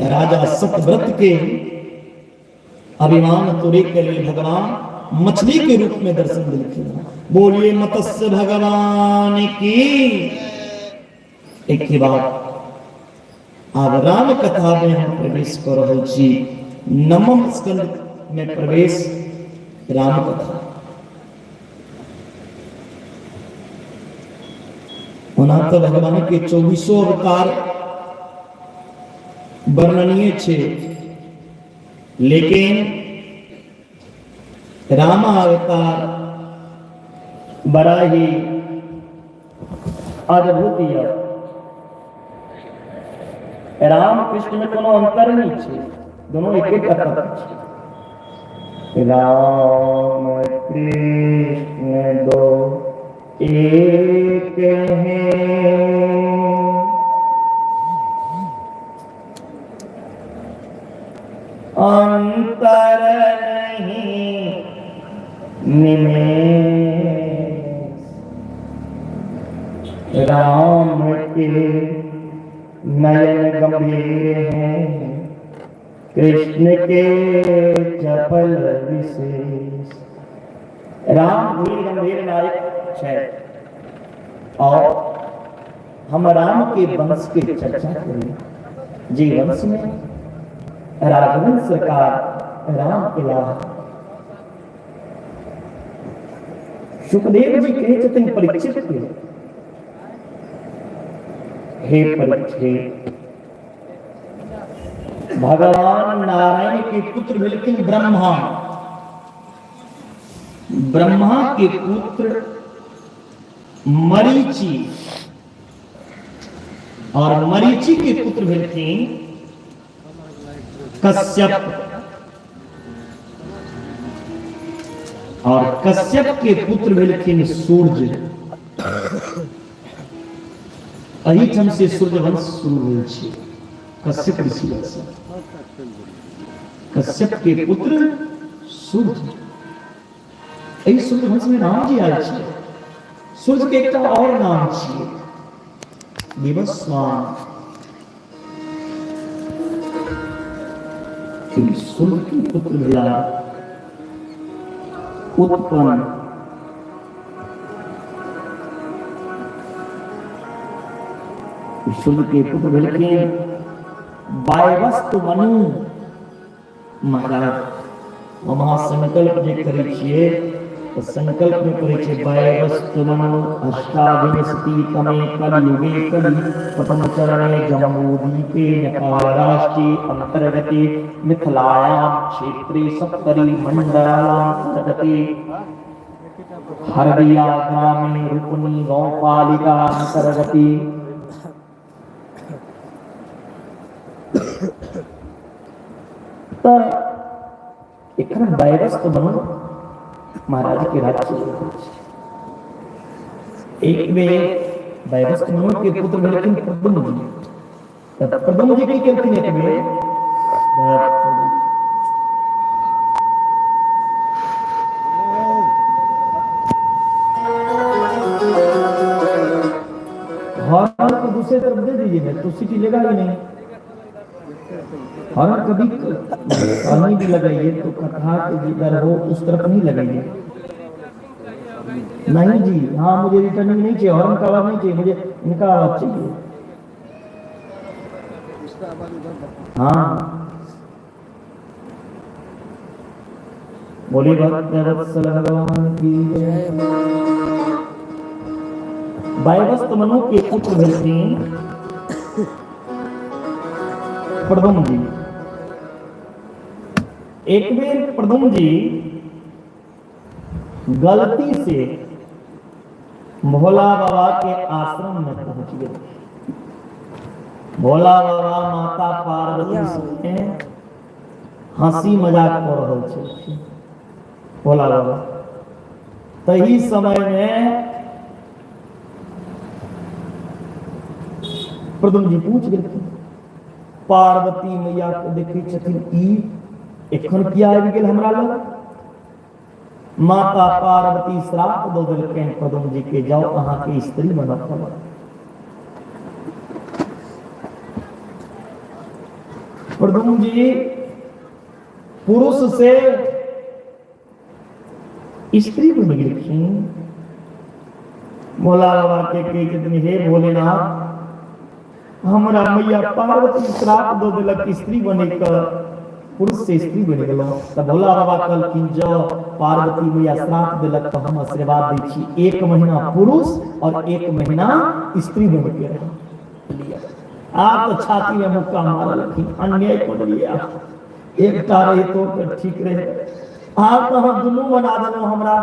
राजा सतव्रत के अभिमान तोड़े के लिए भगवान मछली के रूप में दर्शन दिलखिन। बोलिए मत्स्य भगवान की। एक ही बात, आब राम कथा में हम प्रवेश कर रहल छी। नवम स्कंद में प्रवेश, राम कथा। ओना तऽ भगवान के चौबीसो अवतार वर्णनीय छै, लेकिन राम अवतार बड़ा ही अद्भुत यऽ। राम कृष्ण में कोनो अंतर नहीं छै, दोनों एक एक तत्व छै। राम कृष्ण दो एक हैं, अंतर नहीं निमेष। राम के नयन गंभीर हैं, कृष्ण के चपल विशेष। राम धीर गंभीर नायक छै और हम राम के वंश के चर्चा करें। जे वंश में राघवन सरकार राम इलाह। सुखदेव जी कहै छथिन परीक्षित के, हे परीक्षित, भगवान नारायण के पुत्र भेलखिन ब्रह्मा। ब्रह्मा के पुत्र मरीचि और मरीचि के पुत्र भेलखिन कश्यप और कश्यप के पुत्र भेलखिन सूर्य। एहिठाम से सूर्यवंश शुरू भेल छै कश्यप ऋषि से। कश्यप के पुत्र सूर्य। एहि सूर्यवंश में राम जी आयल छै। सूर्य के एकटा और नाम छियै विवस्वान। सूर्य के पुत्र भेला उत्पन्न। सूर्य के पुत्र भेलखिन वायवस्तु मनु। महाराज, हम अहाँ संकल्प जे करै छियै तऽ संकल्प मे करै छियै वयवस्तु मनु अष्टाविंशति तमे कलियुगे कलि प्रथम चरणे जम्बूद्वीपे नेपाल राष्ट्रे अंतर्गते मिथिलायां क्षेत्रे सप्तरी मंडलांतर्गते हरदिया ग्रामे रुपनी गौपालिका अंतर्गते। तऽ एखन वायरस तऽ बनल महाराज के राज्य एक बेर वायरस मनु के पुत्र भेलखिन प्रद्युम्न जी। तऽ प्रद्युम्न जी की केलखिन एक बेर हॉर्न को दूसरे तरफ दे दीजिए ना तो सीटी लेगा ही नहीं। हॉर्न कभी कहीं भी लगाइए तो कथा के जिधर हो उस तरफ नहीं लगाइए। नहीं जी, हाँ मुझे रिटर्निंग नहीं चाहिए, हॉर्न का आवाज नहीं चाहिए मुझे, इनका आवाज चाहिए। हाँ बोलिए भक्त वत्सल भगवान की जय। वैवस्वत मनु के पुत्र भेलखिन प्रद्युम्न जी। एक बेर प्रद्युम्न जी गलती से भोला बाबा के आश्रम में पहुंच गए। भोला बाबा माता पार्वती से हंसी मजाक कऽ रहल छलखिन भोला बाबा। तही समय में प्रद्युम्न जी पूछ गेलखिन। पार्वती मैया के देखै छथिन ई एखन किया आबि गेल हमरा लग। माता पार्वती श्राप दऽ देलखिन प्रद्युम्न जी के, जाओ अहाँके स्त्री बनऽ पड़त। प्रद्युम्न जी पुरुष से स्त्री बनि गेलखिन। भोला बाबा के कहै छथिन, हे भोलेनाथ, हमरा मैया पार्वती श्राप दऽ देलक स्त्री बने के, पुरुष से स्त्री बनि गेलहुँ। तऽ भोला बाबा कहलखिन, जँ पार्वती मैया श्राप देलक तऽ हम आशीर्वाद दै छी, एक महीना पुरुष और एक महीना स्त्री बनि के रहब। आब तऽ छाती में मुक्का मारलखिन, अन्याय कऽ देलियै आब। एकटा रहितो तऽ ठीक रहे, आब तऽ हम दुनू बना देलहुँ हमरा।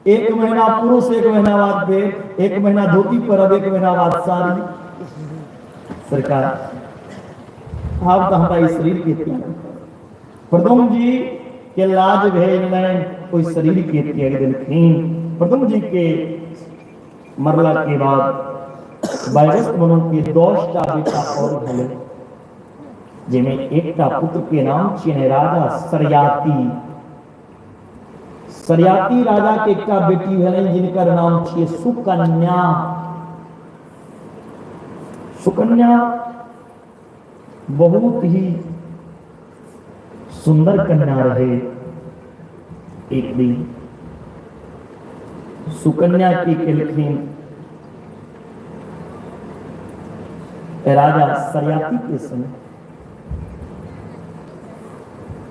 एक महीना पुरुष, एक महीना बाद फेर एक महीना धोती परब, एक महीना बाद साड़ी। सरकार, आब तऽ हमरा ई शरीर के त्याग। प्रद्युम्न जी के लाज भेलनि, ओहि शरीर के त्याग देलखिन। प्रद्युम्न जी के मरला के बाद वैवस्वत मनु के 10टा बेटा और भेलै, जाहिमे एकटा पुत्र के नाम छियनि राजा सरयाती। सरयाती राजा के एकटा बेटी भेलनि जिनकर नाम छियै सुकन्या। सुकन्या बहुत ही सुंदर कन्या रहे। एक दिन सुकन्या की केलखिन राजा सरयाती के संग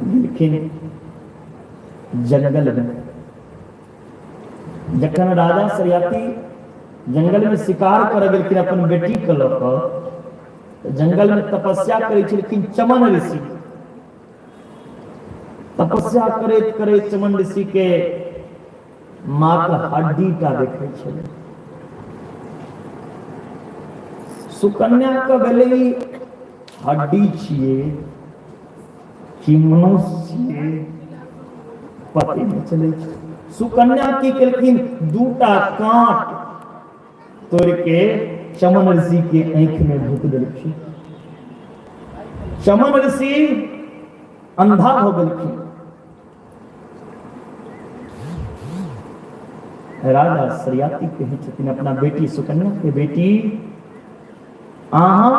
गेलखिन जंगल में। जखन राजा सरयाती जंगल में शिकार करऽ गेलखिन अपन बेटी के लऽ कऽ, तऽ जंगल में तपस्या करै छलखिन चमन ऋषि। तपस्या करैत करैत चमन ऋषि के मात्र हड्डी टा देखै छलै। सुकन्या के भेलै ई हड्डी छियै कि मनुष्य छियै, पते नहि चलै छै। सुकन्या की केलखिन, दूटा काँट तोड़ के चमन ऋषि के आँखि में भूक देलखिन। चमन ऋषि अंधा भऽ गेलखिन। राजा शर्याति कहै छथिन अपना बेटी सुकन्या के, बेटी अहाँ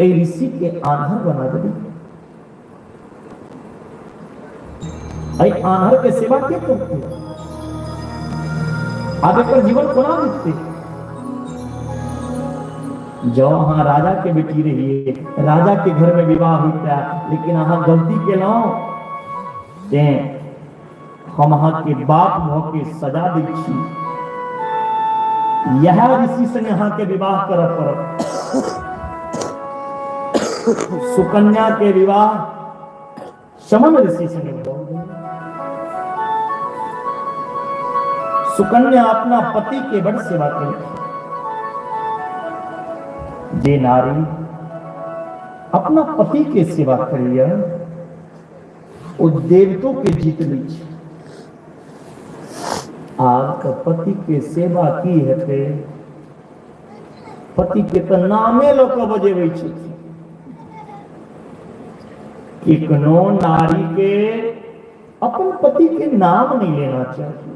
एहि ऋषि के आन्हर बना देली, एहि आन्हर के सेवा के करतै, आब एकर जीवन कोना बीततै? जँ अहाँ राजा के बेटी रहिए, राजा के घर में विवाह होता, लेकिन अहाँ गलती केलहुँ, तें हम अहाँ के बाप भऽ के सजा दै छी। यह ऋषि संगे अहाँ के विवाह करऽ पड़त। सुकन्या के विवाह शमन ऋषि संगे भऽ गेल। सुकन्या अपना पति के बड़ सेवा केलखिन। जे नारी अपना पति के सेवा करैया ओ देवतो के जीत लै छै। आब तऽ पति के सेवा की हेतै, पति के तऽ नामे लऽ कऽ बजेबै छथिन। केकनो नारी के अपन पति के नाम नहीं लेना चाहिए।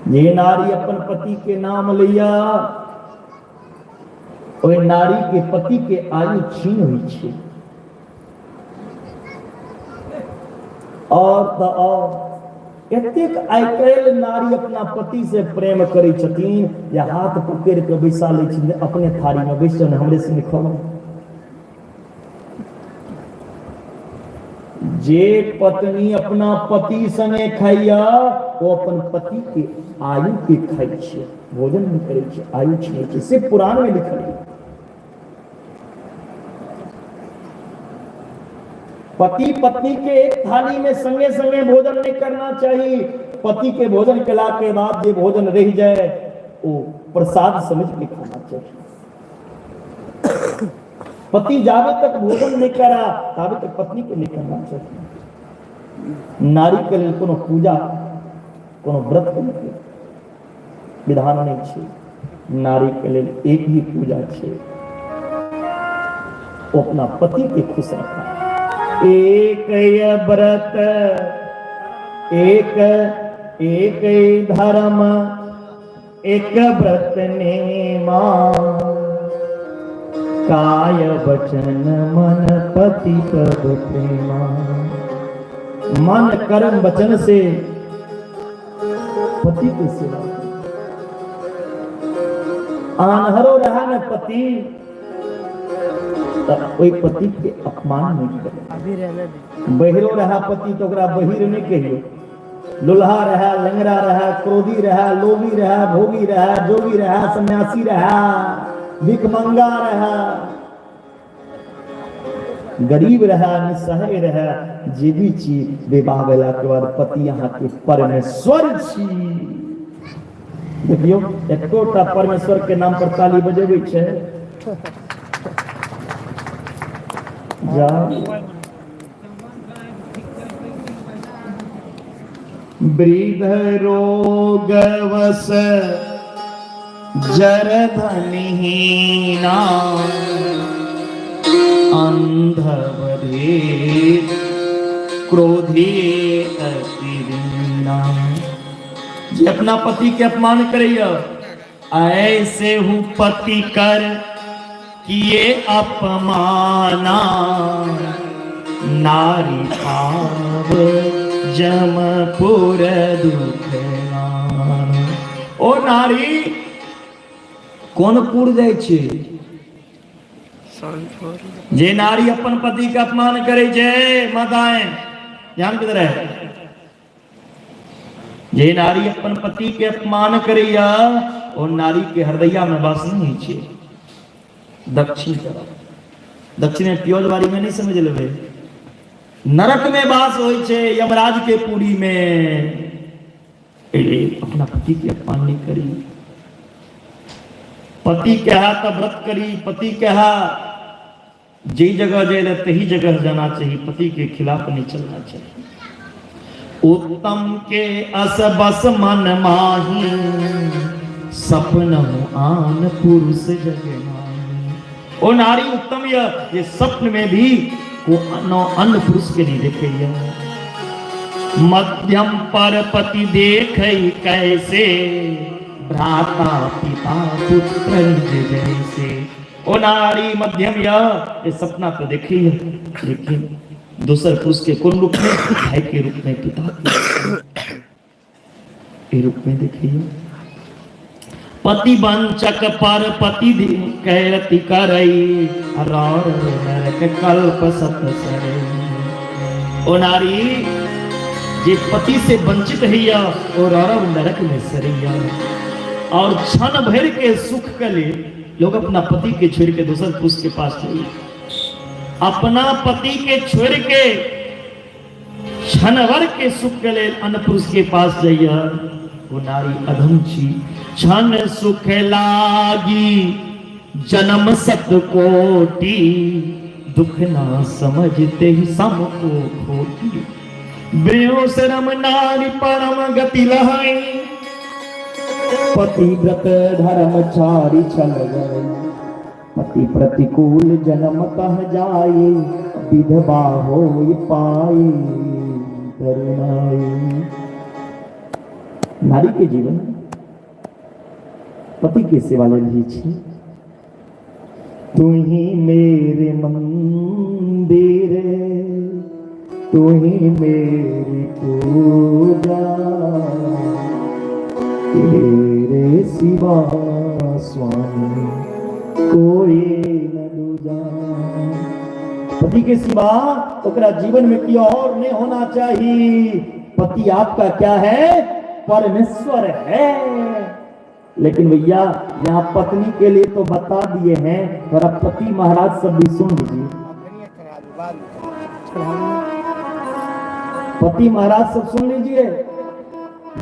जे नारी अपन पति के नाम लैया ओहि नारी के पति के आयु क्षीण होइ छै। और तऽ और एतेक आइ काल्हि नारी अपना पति से प्रेम करै छथिन जे हाथ पकड़ि कऽ बैसा लै छथिन अपने थारी में, बैस जाउ ने हमरे संगे खाउ। जे पत्नी अपना पति संगे खाइया ओ अपन पति के आयु के खाइ छै, भोजन नहि करै छै, आयु छीनै छै, से पुराण में लिखल है। पति पत्नी के एक थाली में संगे संगे भोजन नहीं करना चाहिए। पति के भोजन केला के बाद जे भोजन रह जाए वो प्रसाद समझ के खाना चाहिए। पति जाबे तक भोजन नहीं करा ताबे तक पत्नी के नहीं करना चाहिए। नारी के लिए कोनो पूजा कोनो व्रत के विधान नहीं छै। नारी के लेल एक ही पूजा छै, ओ अपना पति के खुश रखना। एक व्रत एक एक धर्म एक व्रत नेमा, काय वचन मन पति पद प्रेमा। मन कर्म वचन से पति के सेवा। आन्हरो रहा न पति त ओहि पति के अपमान नहीं करे। अभी रहने दे। बहिरो रहा पति तो ओकरा बहिर नहीं कहियो। लोल्हा रहा, लंगड़ा रहा, क्रोधी रहा, लोभी रहा, भोगी रहा, जोगी रहा, सन्यासी रहा, भिखमंगा रहा, गरीब रहा, निस्सहाय रहा, जे भी छी, विवाह भेला के बाद पति अहाँ के परमेश्वर छी। देखियौ एकोटा परमेश्वर के नाम पर ताली बजेबै छै। जा वृद्ध रोग वस जर धनहीना, अंध बधिर क्रोधी अति दीना। जे अपना पति के अपमान करैया ऐसे हूँ पति कर किए अपमाना, नारी पाव जमपुर दुख। ओ नारी कोन पुर जाइ छै? जे नारी अपन पति के अपमान करै छै, माताएं ध्यान किधर है, जे नारी अपन पति के अपमान करैया ओ नारी के हृदय में वास नहीं होइ छै। दक्षिण तरफ, दक्षिण में प्योज बारी में नहीं समझ लेबै, नरक में वास होइ छै यमराज के पुरी में। एहि अपना पति के अपमान नहीं करी। पति कहा तो व्रत करी, पति कहा जे जगह जाए ला तही जगह जाना चाहिए, पति के खिलाफ नहीं चलना चाहिए। उत्तम के अस बस मन माही, सपन आन पुरुष जग माही। ओ नारी उत्तम यह ये स्वप्न में भी को अन्य पुरुष के नहीं देखे। मध्यम पर पति देख कैसे, भ्राता पिता पुत्र निज जैसे। ओ नारी मध्यम यह ये सपना तो देखी है, लेकिन दोसर पुरुष के कौन रूप में? भाई के रूप में, पिता के रूप में देखिए। पति वंचक पर पति कैरति करई, रौर नरक कल्प सत सरई। ओ नारी जे पति से वंचित हैया ओ रौरव नरक में सरैया। और क्षण भर के सुख के लिए लोग अपना पति के छोड़ के दोसर पुरुष के पास जाइए। अपना पति के छोड़ के क्षणभर के सुख के लिए अन्य पुरुष के पास जाइए, वो नारी अधम छी। क्षण सुख लागी जन्म सत कोटि, दुख ना समझते ही सम को खोटी। बेओ शरम नारी परम गति लहाई, पतिव्रत धर्म चारि छल गई। पति प्रतिकूल जन्म कह जाए, विधवा हो पाए करुणाई। नारी के जीवन पति के सेवा ले रही छी। तू ही मेरे मंदिर, तू ही मेरी पूजा, तेरे सिवा स्वामी कोई न दूजा। पति के सिवा ओकरा जीवन में कोई और नहीं होना चाहिए। पति आपका क्या है? परमेश्वर है। लेकिन भैया यहाँ पत्नी के लिए तो बता दिए हैं, थोड़ा पति महाराज सब भी सुन लीजिए। पति महाराज सब सुन लीजिए,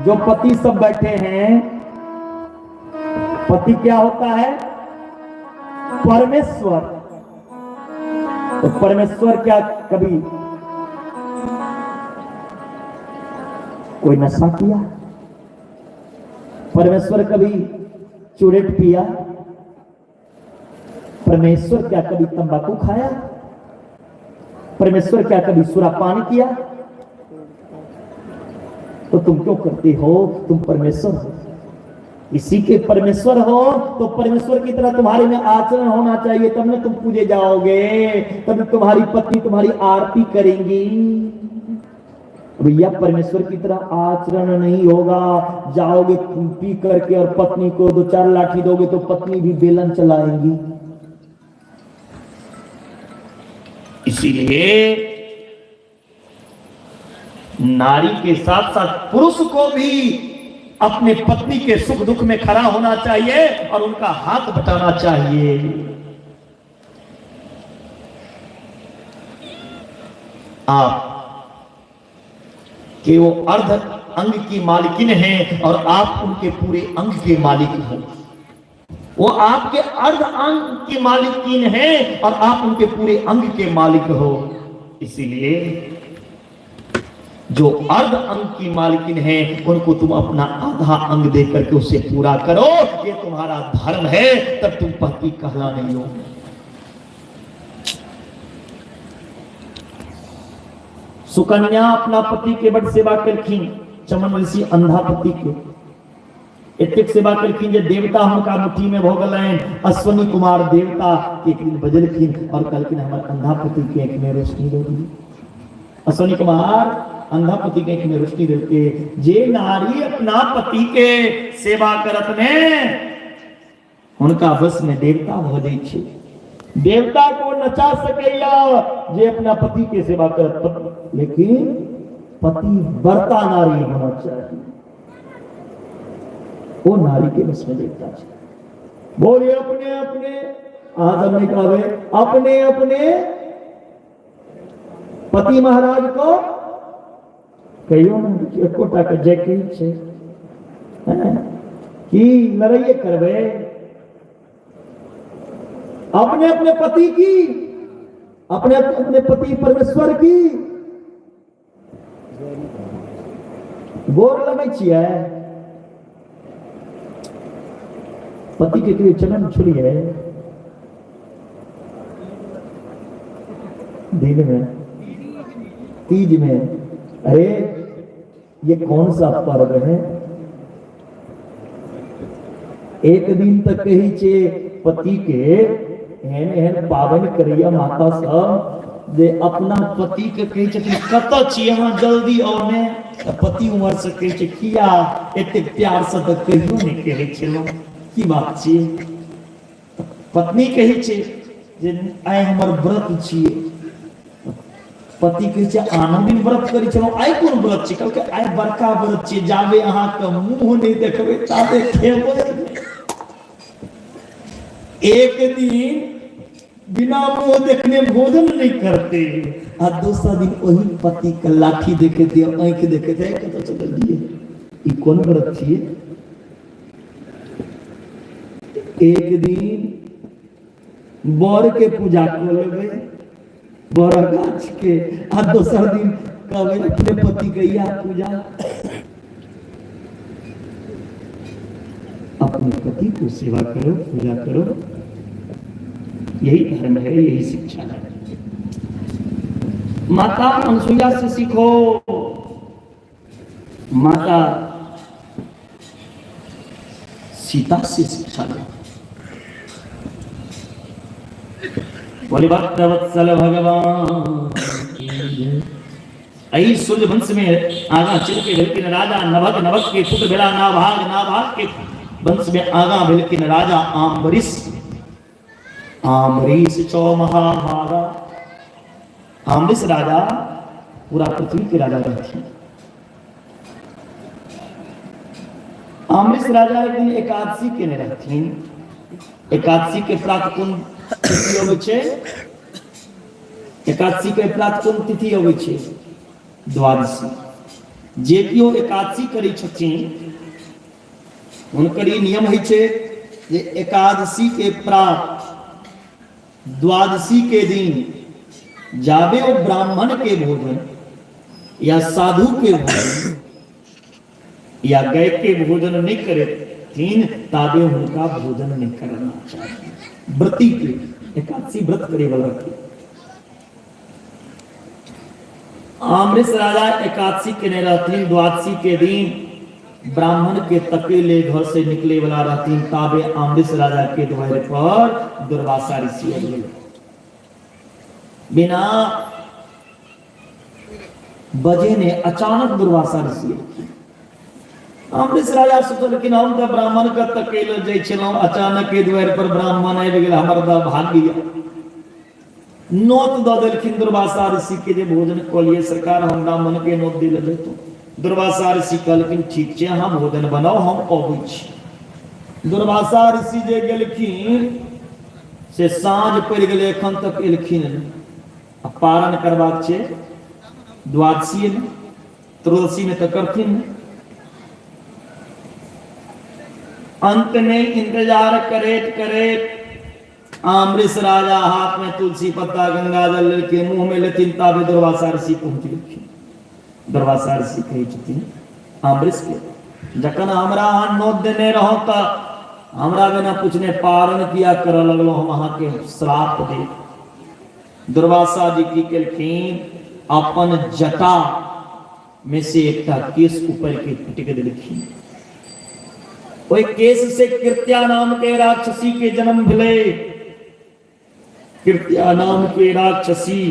जो पति सब बैठे हैं, पति क्या होता है? परमेश्वर। तो परमेश्वर क्या कभी कोई नशा किया? परमेश्वर कभी चुरेट पिया? परमेश्वर क्या कभी तंबाकू खाया? परमेश्वर क्या कभी सुरापान किया? तो तुम क्यों करते हो? तुम परमेश्वर हो, इसी के परमेश्वर हो तो परमेश्वर की तरह तुम्हारे में आचरण होना चाहिए, तब न तुम पूजे जाओगे, तब तुम्हारी पत्नी तुम्हारी आरती करेंगी। भैया परमेश्वर की तरह आचरण नहीं होगा, जाओगे पी करके और पत्नी को दो चार लाठी दोगे तो पत्नी भी बेलन चलाएंगी। इसीलिए नारी के साथ साथ पुरुष को भी अपने पत्नी के सुख दुख में खड़ा होना चाहिए और उनका हाथ बटाना चाहिए। आप कि वो अर्ध अंग की मालिकिन हैं और आप उनके पूरे अंग के मालिक हो। वो आपके अर्ध अंग की मालिकिन हैं और आप उनके पूरे अंग के मालिक हो। इसीलिए जो अर्ध अंग की मालकिन है उनको तुम अपना आधा अंग दे करके उसे पूरा करो, ये तुम्हारा धर्म है, तब तुम पति कहलाने योग्य। सुकन्या अपना पति के बड़ सेवा केलखिन, चमन ऋषि अंधा पति के एतेक सेवा केलखिन जे देवता हुनका मुट्ठी में भऽ गेलनि। अश्वनी कुमार देवता के एक दिन बजलखिन और कहलखिन हमर अंधा पति के आँखि में रोशनी दऽ दियौ। अश्वनी कुमार अंधा पति के आँखि में रोशनी देलके। जे नारी अपना पति के सेवा करत ने हुनका वश में देवता भऽ जाइ छै। देवता को नचा सकैया जे अपना पति के सेवा करत, लेकिन पति व्रता नारी होना चाहिए, वो नारी के वश में देवता छै। बोलिए अपने अपने, अहाँ सब नहीं कहबे, अपने अपने पति महाराज को कहियो ने, एकोटा के जय कहै छै की लड़ाइए करबै? अपने अपने पति की, अपने अपने पति परमेश्वर की गोर लगै छियै? पति के कहियो चरण छुलियै दिन में, तीज में? अरे ये कौन सा पर्व है? एक दिन तक कही छे पति के एहन एहन पाबनि करैया माता सब जे अपना पति के कहै छथिन कतऽ छी अहाँ, जल्दी आउ ने। तऽ पति उम्हर से कहै छै किया एतेक प्यार से तऽ कहियो नहि कहै छलहुँ, की बात छी? पत्नी कहै छै जे आइ हमर व्रत छियै। पति कहै छै आनो दिन व्रत करै छलहुँ, आइ कोन व्रत छै? कहलकै आइ बड़का व्रत छियै, जाबे अहाँके मुँह नहि देखबै ताबे खेबै। एक दिन बिना मुँह देखने भोजन नहि करते आ दोसर दिन ओही पति के लाठी देखे दियो, आँखि देखे दे, कतऽ चलल दिए? ई कोन व्रत छियै? एक दिन बर के पूजा कऽ लेबै, बर गाछ के, आ दोसर दिन कहबै अपने पति के इएह पूजा। अपने पति को सेवा करो, पूजा करो, यही धर्म है, यही शिक्षा है। माता अनुसुईया से सीखो, माता सीता से शिक्षा लो। बोले भक्त वत्सल भगवान की जय। एहि सूर्य वंश में आगा चल के भेलखिन राजा नभग, नभग के पुत्र भेला नाभाग, नाभाग के वंश में आगा भेलखिन राजा आम्बरीश, आम्बरीश चौ महाभागा। आम्बरीश राजा पूरा पृथ्वी के राजा रहथिन। आम्बरीश राजा एक दिन एकादशी केने रहथिन। एकादशी के प्रात कोन तिथि अबै छै? एकादशी के प्रात कोन तिथि अबै छै? द्वादशी। जे केओ एकादशी करै छथिन हुनकर ई नियम होइ छै जे एकादशी के प्रात द्वादशी के दिन जाबे ओ ब्राह्मण के भोजन या साधु के भोजन या गाय के भोजन नहीं करेथिन ताबे हुनका भोजन नहीं करना चाहिए। व्रती के, एकादशी व्रत करे वाला के। आमरिस राजा एकादशी केने रहथिन। द्वादशी के दिन ब्राह्मण के तकेले घर से निकले वाला रहथिन, ताबे आमरिस राजा के द्वार पर दुर्वासा ऋषि अगले बिना बजे ने अचानक दुर्वासा ऋषि एलखिन। अमरीश राजा सोचलखिन हम तऽ ब्राह्मण के तकेले जाइ छलहुँ, अचानक के द्वार पर ब्राह्मण आबि गेल, हमर तऽ भाग्य। नोत दऽ देलखिन दुर्वासा ऋषि के जे भोजन कऽ लिअ सरकार, हम ब्राह्मण के नोत दै लए जैतहुँ। दुर्वासा ऋषि कहलखिन ठीक छै, अहाँ भोजन बनाउ, हम अबै छी। दुर्वासा ऋषि जे गेलखिन से साँझ पड़ि गेलै, एखन तक एलखिन नहि। आ पारण करबाक छै द्वादशीमे, त्रयोदशीमे तऽ करथिन नहि। अंत में इंतजार करैत करैत आमरिस राजा हाथ में तुलसी पत्ता गंगा जल लेके मुंह में लेथिन ताबे दुर्वासा ऋषि पहुंच गेलखिन। दुर्वासा ऋषि कहै छथिन आमरिस के, जखन हमरा अहाँ नोत देने रहौ तऽ हमरा बिना पूछने पारण किया करऽ लगलहुँ, हम अहाँके श्राप दे। दुर्वासा जी की केलखिन, अपन जटा में से एकटा केस ऊपर के पटक देलखिन। ओहि केस से कृत्या नाम के राक्षसी के जन्म भेलै। कृत्या नाम के राक्षसी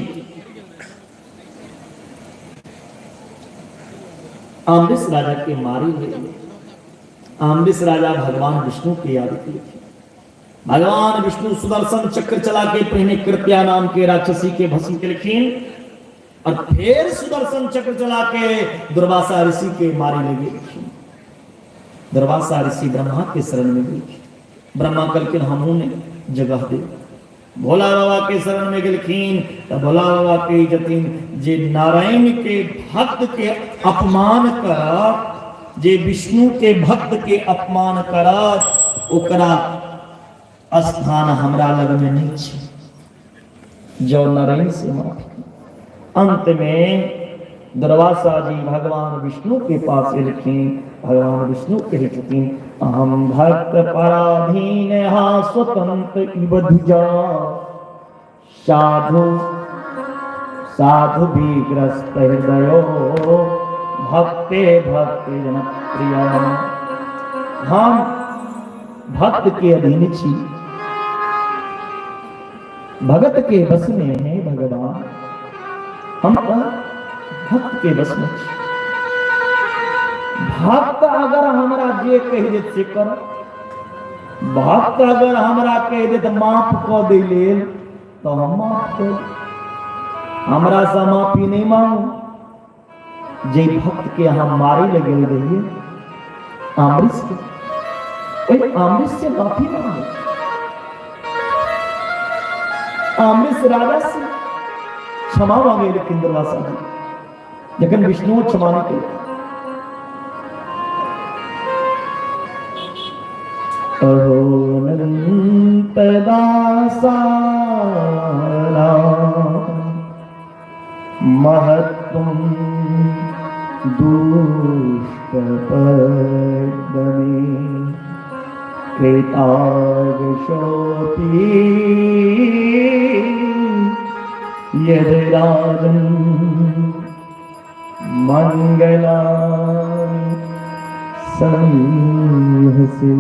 आम्बरीश राजा के मारे ले। आम्बरीश राजा भगवान विष्णु के याद केलखिन। भगवान विष्णु सुदर्शन चक्र चला के पहिने कृत्या नाम के राक्षसी के भस्म केलखिन और फिर सुदर्शन चक्र चला के दुर्वासा ऋषि के मारे ले गेलखिन। दुर्वासा ऋषि ब्रह्मा के शरण में गेलखिन। ब्रह्मा कहलखिन हमहूँ ने जगह दे। भोला बाबा के शरण में गेलखिन तऽ भोला बाबा कहै छथिन जे नारायण के भक्त के अपमान करत, जे विष्णु के भक्त के अपमान करत, ओकरा स्थान हमरा लग में नहीं छै, जो नरेंद्र से माफी। अंत में दुर्वासा जी भगवान विष्णु के पास एलखिन। भगवान विष्णु कहै छथिन, अहम भक्त पराधीन हा स्वतंत्र इव धिजा, साधु साधु विग्रस्त हृदयो भक्ते भक्ति जनप्रिय। हम भक्त के अधीन छी, भगत के बस में है भगवान, हम भक्त के बस में छी। भक्त अगर हमरा जे कहि देत से कर, भक्त अगर हमरा कहि देत माफ कऽ दै लेल तऽ हम माफ कऽ, हमरा से माफी नहीं मांगू। जे भक्त के अहाँ मारे लए गेल रहिए अमरीश के, ओहि अमरीश से माफी मांगू, अमरीश राजा से क्षमा मांगे। लेकिन दुर्वासा जी जखन विष्णु क्षमा नहीं केलखिन, अहो अनंत दासा महत्व दुष्ट पदमे कृतागशोपी यद राजन मंगलानि समीहसे।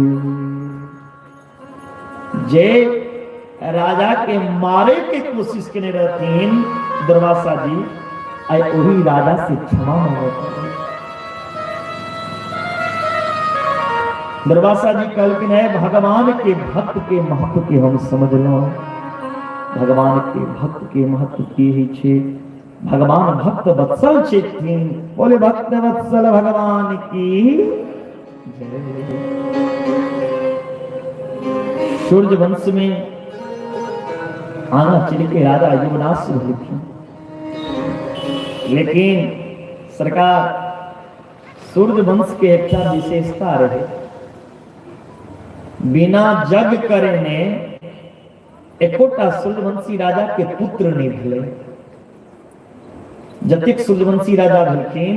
जे राजा के मारे के कोशिश केने रहथिन दुर्वासा जी, आइ ओही राजा से क्षमा मांगत। दुर्वासा जी कहलखिन है, भगवान के भक्त के महत्व के हम समझलहुँ। भगवान के भक्त के महत्व की होइ छै? भगवान भक्त वत्सल छथिन। बोले भक्त वत्सल भगवान की जय। सूर्य वंश में आना चल के राजा युवराज भेलखिन, लेकिन सरकार सूर्य वंश के एकटा विशेषता रहे, बिना जग करेने एकोटा सूर्यवंशी राजा के पुत्र नहीं भेलै। जतेक सूर्यवंशी राजा भेलखिन,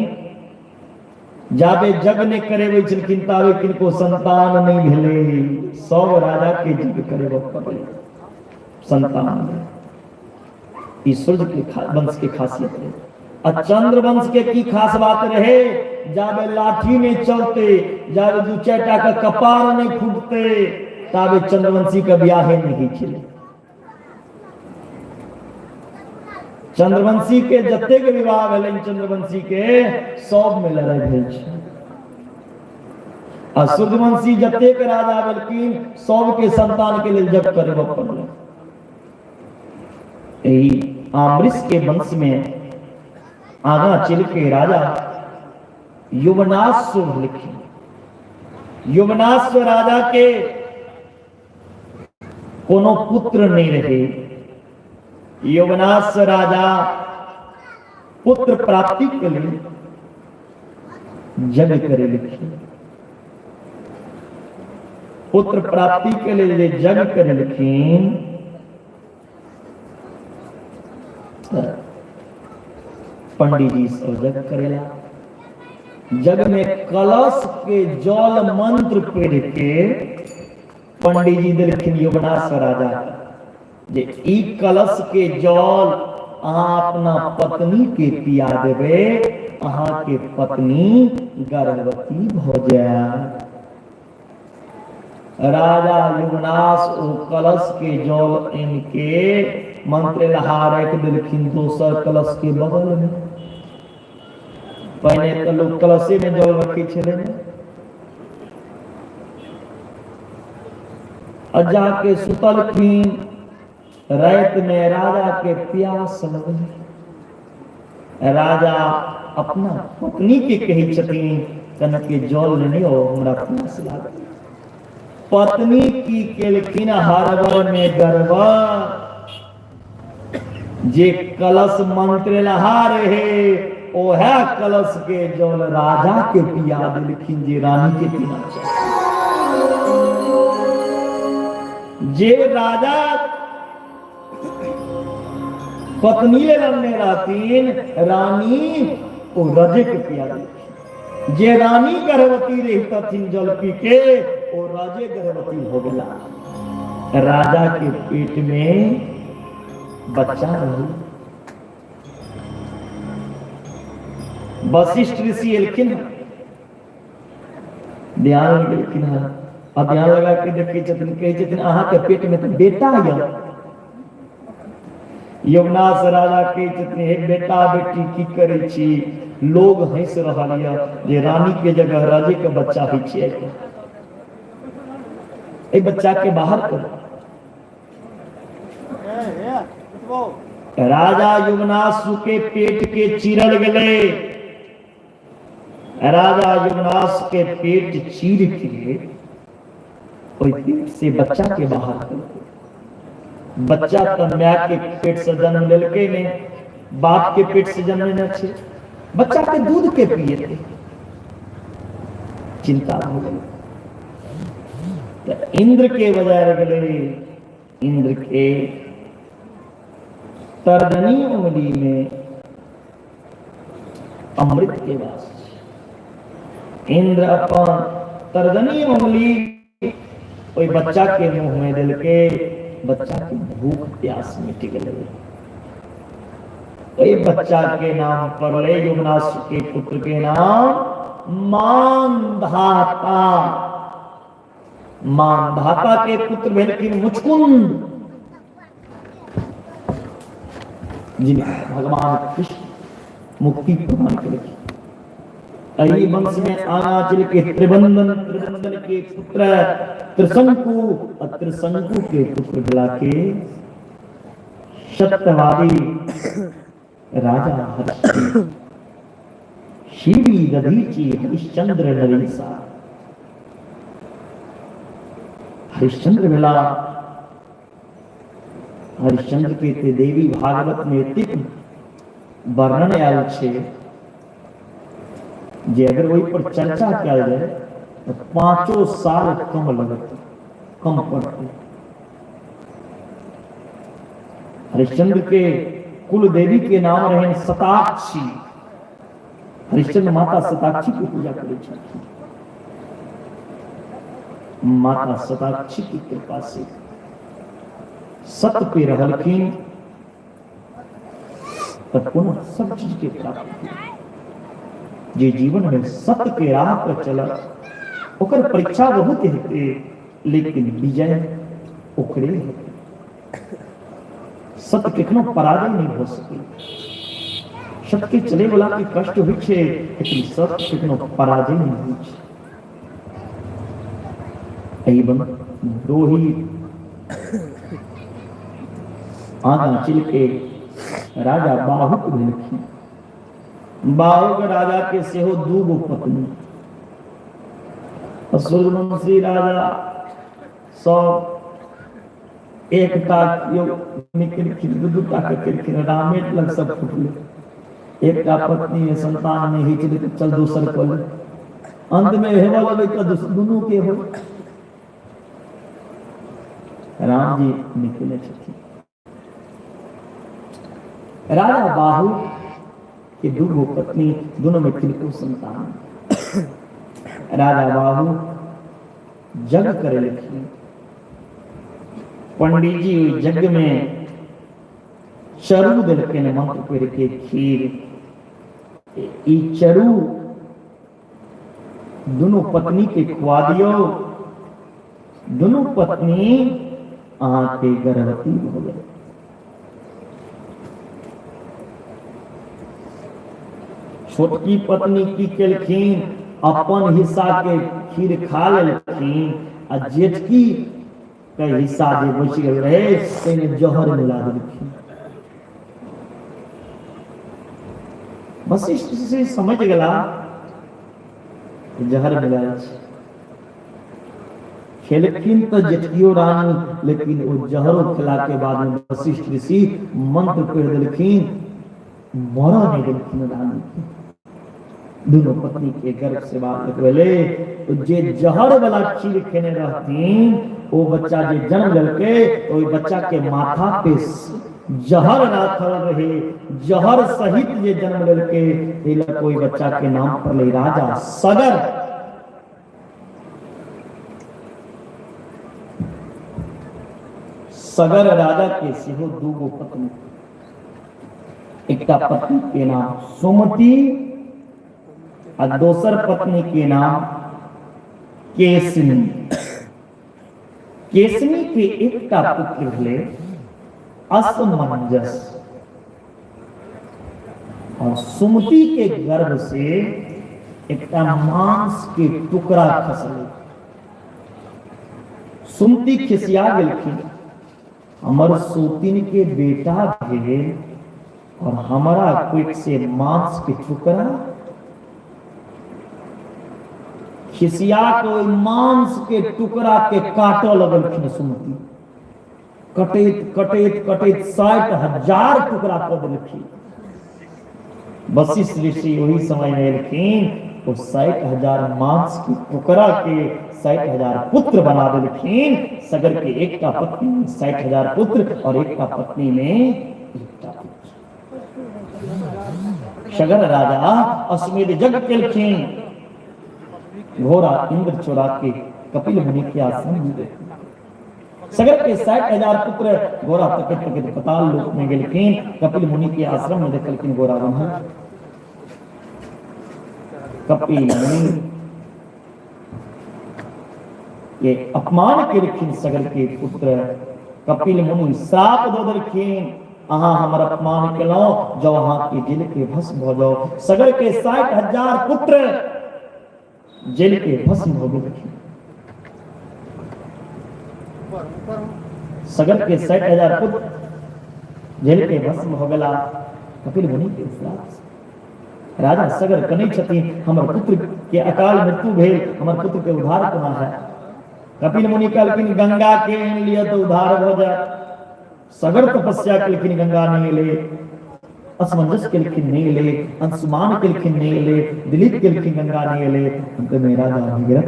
जाबे जग नहि करेबै छलखिन ताबे किनको संतान नहीं भेलै। सब राजा के जग करेबऽ पड़लै संतान। ई सूर्य के वंश के खासियत रहे। आ चंद्र वंश के की खास बात रहे? जाबे लाठी नहीं चलते, जाबे दू चारि टा के कपार नहीं फूटते, ताबे चंद्रवंशी के बियाहे नहीं होइ छलै। चंद्रवंशी के जतेक विवाह भेलनि चंद्रवंशी के, सब में लड़ाई भेल छै। आ सूर्यवंशी जतेक राजा भेलखिन, सबके संतान के लेल जप करबऽ पड़लै। एहि आमृष के वंश में आगा चल के राजा युवनाश्व भेलखिन। युवनाश्व राजा के कोनो पुत्र नहीं रहे। युवनाश्व राजा पुत्र प्राप्ति के लिए यज्ञ करे लिखी। पुत्र प्राप्ति के लिए यज्ञ करे लिखीन, पंडित जी सब यज्ञ करेला। यज्ञ में कलश के जल मंत्र पढ़ के पंडित जी देलखिन युवनाश्व राजा जे ई कलश के जल अहाँ अपना पत्नी के पिया देबै, अहाँ के पत्नी गर्भवती भऽ जायत। राजा युवनाश ओ कलश के जल आनि के मंत्र लहा राखि देलखिन दोसर कलश के बगल में। पहिने तऽ लोक कलशे में जल रखै छलै ने। आ जाके सुतलखिन। राति में राजा के प्यास लगलै। राजा अपना पत्नी के कहै छथिन, कनक के जल लेने आओ, हमरा प्यास लागल। पत्नी की केलखिन? हड़बड़ में गड़बड़, जे कलश मंत्र लहा रहे ओहे कलश के जल राजा के पिया देलखिन, जे रानी के पीना चाही। जे राजा पत्नी लेल अनने रहथिन रानी, ओ रजे के पिया देलखिन। जे रानी गर्भवती रहितथिन जल पी के, ओ राजे गर्भवती हो गेला। राजा के पेट में बच्चा रही। वशिष्ठ ऋषि एलखिन, ध्यान लगेलखिन हँ आ ध्यान लगा के देखै छथिन, कहै छथिन अहाँके पेट में तऽ बेटा यऽ। यमुनाथ राजा कहै छथिन, हे बेटा बेटी की करै छी? लोग हँसि रहल यऽ जे रानी के जगह राजे के बच्चा होइ छै। एहि बच्चा के बाहर करू। राजा युवनाशु के पेट के चीरल गेलै। राजा युवनाश के पेट चीर के ओहि पेट से बच्चा के बाहर केलकै। बच्चा तऽ माय के पेट से जन्म लेलकै नहि, बाप के पेट से जन्म लेने छै। बच्चा के दूध के पिएतै? चिंता भऽ गेलै तऽ इंद्र के बजाय गेलै। इंद्र के तर्जनी उंगली में अमृत के वास। इंद्र अपन तर्जनी उंगली ओहि बच्चा के मुंह में देलकै। बच्चा के भूख प्यास मिट गेलै। ओहि बच्चा के नाम पड़लै, युवनाश के पुत्र के नाम मानधाता। मानधाता के पुत्र भेलखिन मुचकुंद, जिनका भगवान कृष्ण मुक्ति प्रदान केलखिन। एहि वंश में आगा चल के त्रिबंधन, त्रिबंधन के पुत्र त्रिशंकु, आ त्रिशंकु के पुत्र भेला के सत्यवादी राजा हरिश्चंद्र। शिवी दधीची हरिश्चंद्र नरेशा। हरिश्चंद्र भेला। हरिश्चंद्र के ते देवी भागवत में एतेक वर्णन आयल छै जे अगर ओहि पर चर्चा कयल जाय तऽ 5 साल कम लगत, कम पड़तै। हरिश्चंद्र के कुल देवी के नाम रहे शताक्षी। हरिश्चंद्र माता शताक्षी के पूजा करै छलखिन। माता शताक्षी की कृपा से सत्य पे रहलखिन तऽ पुनः सब चीज के प्राप्ति। जे जीवन में सत्य के राह पर चलत, ओकर परीक्षा बहुत हेतै, लेकिन विजय ओकरे हेतै। सत्य कखनो पराजय नहि भऽ सकै। सत्य के चले वाला के कष्ट होइ छै, लेकिन सत्य कखनो पराजय नहि होइ छै। एहि रोहित आगाँ चलि के राजा बाहुक भेलखिन। बाहुक राजा के सेहो 2 गो पत्नी। सूर्यवंशी राजा सब एकटा केओ नहि केलखिन, दू दूटा के केलखिन। रामे लग सब फुटलै। एकटा पत्नी है, संतान नहि होइ छलै, तऽ चल दोसर कऽ ले। अंत में हेबऽ लगै तऽ दुनू के हो। राम जी निकले छथिन। राजा बाहु के 2 गो पत्नी, दोनों में किनको संतान। राजा बाहु यज्ञ करे लखिन। पंडित जी ओहि यज्ञ में चरू देलखिन मंत्र पढ़ के खीर। ई चरू दुनू पत्नी के खुआ दियौ, दुनू पत्नी अहाँके गर्भवती भऽ गेल। छोटकी पत्नी की केलखिन, अपन हिस्सा के खीर खा लेलखिन आ जेठकी के हिस्सा जे बचि गेल रहे ताहिमे जहर मिला देलखिन। वशिष्ठ से समझ गेला जहर मिलायल छै। खेलखिन तऽ जेठकियो रानी, लेकिन ओ जहरो खेला के बाद में वशिष्ठ ऋषि मंत्र पढ़ि देलखिन, मरऽ नहि देलखिन रानी के। दुनू पत्नी के गर्भ से बात भेलै, जे जहर वाला खीर खेने रहथिन ओ बच्चा जे जन्म लेलकै, ओहि बच्चा के माथा पे जहर राखल रहे, जहर सहित जे जन्म लेलकै, ताहि लऽ कऽ ओहि बच्चा के नाम पड़लै राजा सगर। सगर राजा के सेहो दू गो पत्नी, एकटा पत्नी के नाम सुमति आ दोसर पत्नी के नाम केशनी। केशनी के एकटा पुत्र भेलै असमंजस, और सुमति के गर्भ से एकटा मांस के टुकड़ा खसलै। सुमति खिसिया गेलखिन, हमर सौतिन के बेटा भेल और हमारा कोख से मांस के टुकड़ा। खिसिया के ओहि मांस के टुकड़ा के काटऽ लगलखिन सुमति। कटैत कटैत कटैत 60,000 टुकड़ा कऽ देलखिन। वशिष्ठ ऋषि ओहि समय में एलखिन, ओ 60,000 मांस के टुकड़ा के 60,000 पुत्र बना देलखिन। सगर के एकटा पत्नी में 60,000 पुत्र और एकटा पत्नी में एकटा पुत्र। सगर राजा अश्वमेध यज्ञ केलखिन, घोड़ा इंद्र चोरा के कपिल मुनि के आश्रम में गए। सगर के 60,000 पुत्र घोड़ा तकैत तकैत पताल लोक में गेलखिन। कपिल मुनि के आश्रम में देखलखिन घोड़ा बन्हल। कपिल मुनि के अपमान केलखिन सगर के पुत्र। कपिल मुनि श्राप दऽ देलखिन, अहाँ हमर अपमान केलहुँ, जब अहाँ के जेल के भस्म भऽ जाओ। सगर के 60,000 पुत्र जेल के भस्म भऽ गेलखिन। सगर के 60,000 पुत्र जेल के भस्म भऽ गेला कपिल मुनि के श्राप से। राजा सगर कनै छथिन, हमर पुत्र के अकाल मृत्यु भेल, हमर पुत्र के उद्धार कोना है? कपिल मुनि कहलखिन, गंगा के आनि लिअ तऽ उद्धार भऽ जायत। सगर तपस्या केलखिन, गंगा नहि एलै। असमंजस केलखिन, नहि एलै। अंशुमान केलखिन, नहि एलै। दिलीप केलखिन, गंगा नहि एलै। अंत में राजा भगीरथ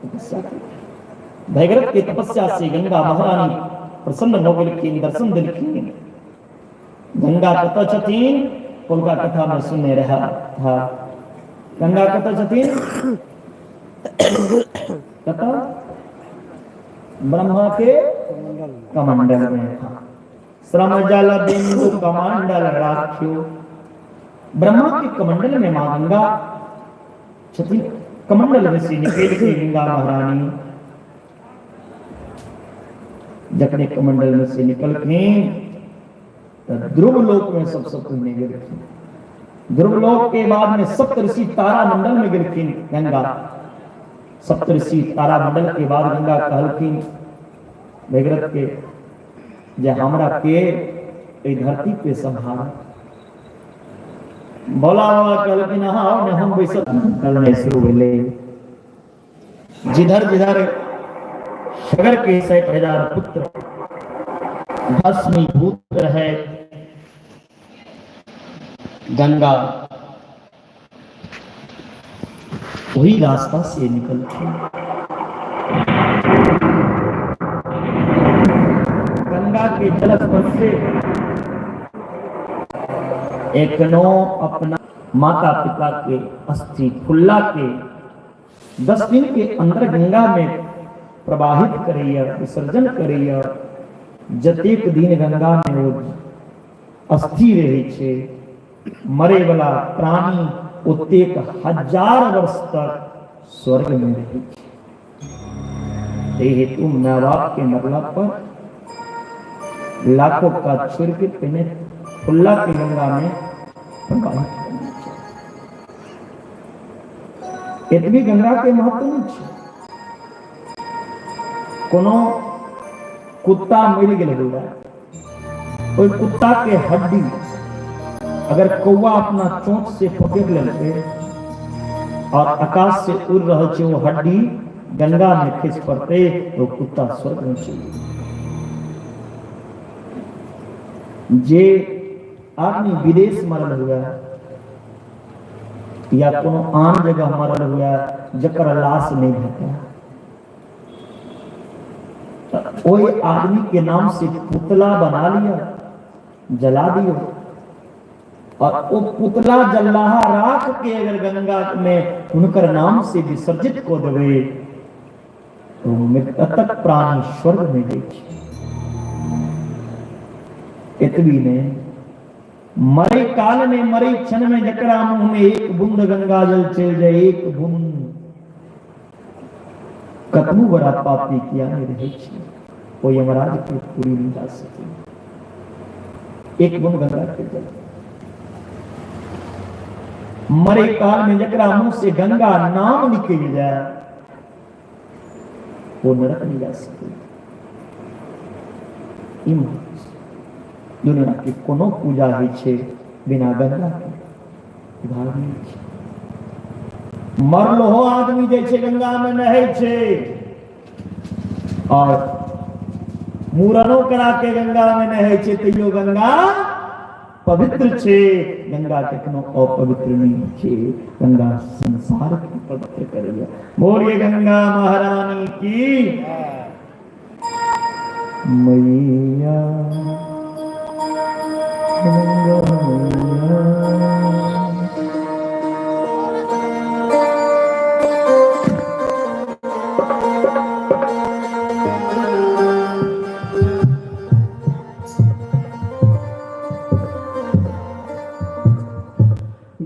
तपस्या केलखिन। भगीरथ के तपस्या से गंगा महारानी प्रसन्न भऽ गेलखिन, दर्शन देलखिन। गंगा कतऽ छथिन? कोलका कथा में सुनने रहा था। गंगा कतऽ छथिन? कतऽ? ब्रह्मा के कमंडल में। श्रम जल बिंदु कमंडल राख्यो। ब्रह्मा के कमंडल में माँ गंगा छथिन। कमंडल में से निकल के गंगा महारानी जखने कमंडल में से निकलखिन तऽ ध्रुव लोक में सबसे पहिने गेलखिन। ध्रुव लोक के बाद में सप्तऋषि तारा मंडल में गेलखिन गंगा। सप्तऋषि तारा मंडल के बाद गंगा कहलखिन भगीरथ के जे हमरा के एहि धरती पे सम्हार। भोला बाबा कहलखिन, अहाँ आउ ने, हम बैसल। निकलनाइ शुरू भेलै। जिधर जिधर सगर के 60,000 पुत्र भस्मीभूत रहे, गंगा वही रास्ता से निकलती। गंगा के जल स्पर्श से एकनो अपना माता पिता के अस्थि फुल्ला के 10 दिन के अंदर गंगा में प्रवाहित करैया, विसर्जन करैया। जतेक दिन गंगा में ओ अस्थि रहै छै, मरे वाला प्राणी ओतेक हजार वर्ष तक स्वर्ग में रहै छै। एहि हेतु माय बाप के मरला पर लाखों का छोड़ के पहिने खुल्ला के गंगा में प्रवाहित करना चाही। एतबी गंगा के महत्व नहीं छै। कोनो कुत्ता मरि गेल हुए, ओहि कुत्ता के हड्डी अगर कौआ अपना चोंच से पकड़ लेलकै और आकाश से उड़ रहल छै, वो हड्डी गंगा में खसि पड़तै तो कुत्ता स्वर्ग में चलि जेतै। जे आदमी विदेश मरल हुए या कोनो आन जगह मरल हुए, जकर लाश नहीं भेटै, तऽ ओहि आदमी के नाम से पुतला बना लिअ, जला दियौ, और ओ पुतला जल्लाहा राख के अगर गंगा में हुनकर नाम से विसर्जित कऽ देबै तो मृतक प्राणी स्वर्ग में जाइ छै। एतबी ने, मरे काल में, मरे क्षण में जकरा मुंह में एक बूंद गंगा जल चलि जाए, एक बूंद, कतबो बड़ा पापी किया नहीं रहै छै, ओ यमराज के पूरी नहीं जा सके। एक बूंद गंगा के जल मरे काल में जकरा मुंह से गंगा नाम निकल जाए, वो नरक नहीं जा सके। ई दुनिया के कोनो पूजा होइ छै बिना गंगा के भाग नहि छै। मरलो आदमी जाइ छै गंगा में नहै छै, और मूड़नो करा के गंगा में नहै छै, तैयो गंगा पवित्र छै। गंगा कखनो अपवित्र नहीं छै। गंगा संसार के पवित्र करैया। बोलिए गंगा महारानी की। मैया गंगा मैया।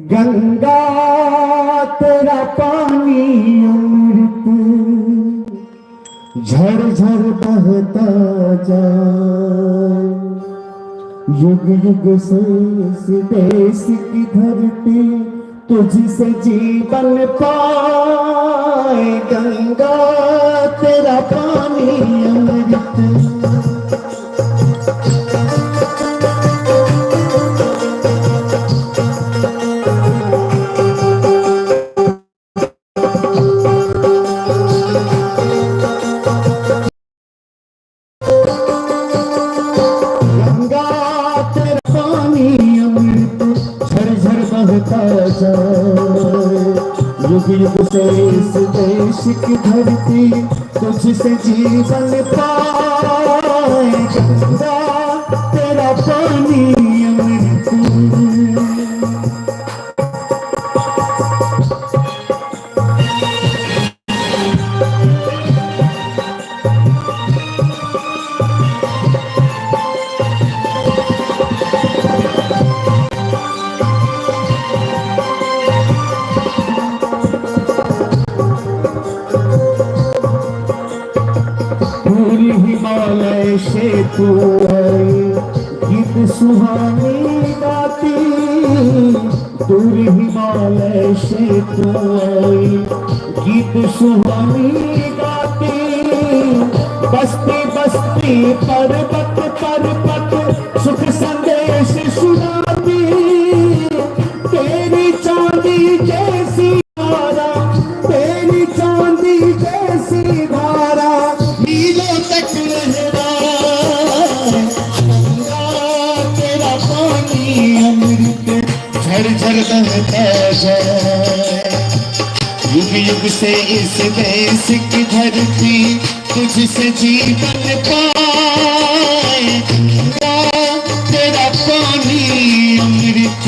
गंगा तेरा पानी अमृत झर झर बहता जाए, युग युग से इस देश की धरती तुझसे जीवन पाए। गंगा तेरा पानी अमृत। गंगा तेरा पानी अमृत झर झर बहता जाए, युग युग से इस देश की धरती तुझसे जीवन पाए। गंगा तेरा पानी अमृत। पूरी हिमालय से तू आई गीत सुहानी गाती, दूर हिमालय से तू आई गीत सुहानी गाती, बस्ती बस्ती पर्वत पर्वत सुख संदेश सुनाती, तेरी चांदी जैसी धारा, तेरी चांदी जैसी धारा मीलों तक लहराए। गंगा तेरा पानी अमृत झर झर बहता जाए, युग युग से इस देश की धरती तुझसे जीवन पाए। गंगा तेरा पानी अमृत।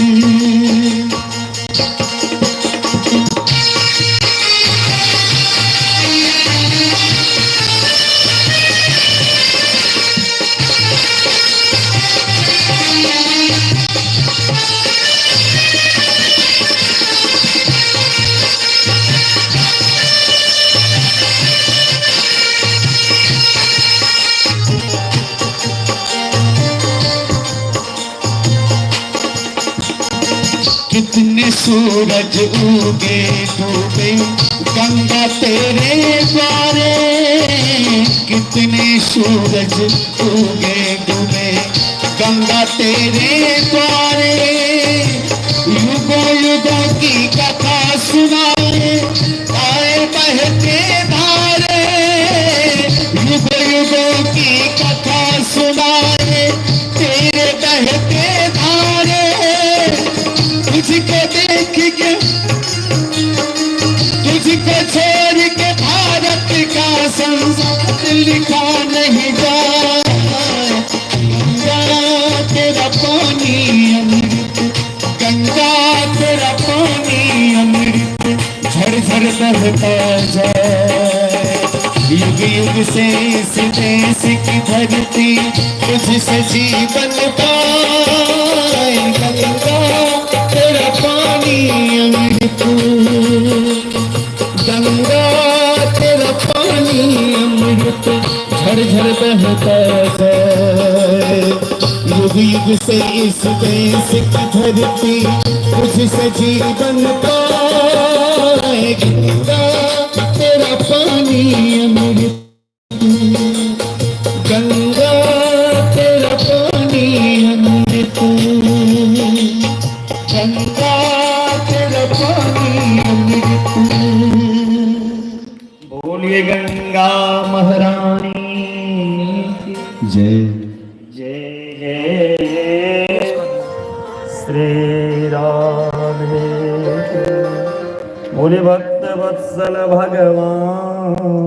कितने सूरज उगे डूबे गंगा तेरे द्वारे, कितने सूरज उगे डूबे गंगा तेरे द्वारे, युगों युगों की कथा सुनाए आए बहते धारे, युगों युगों की कथा सुनाए तेरे बहते धारे, तुझको देख के तुझको छोड़ के भारत का संसार लिखा नहीं। तेरा पानी अमृत झर झर बहता जाए। युग युग से इस देश की धरती तुझसे जीवन पाए। गंगा तेरा पानी अमृत, गंगा तेरा पानी अमृत झर झर बहता जाए। युग युग से इस देश की धरती तुझसे जीवन पाए। गंगा तेरा पानी अमृत, गंगा तेरा पानी अमृत, गंगा तेरा पानी अमृत। बोलिए गंगा महारानी की जय। जय जय श्री राधे। बोले भक्त वत्सल भगवान।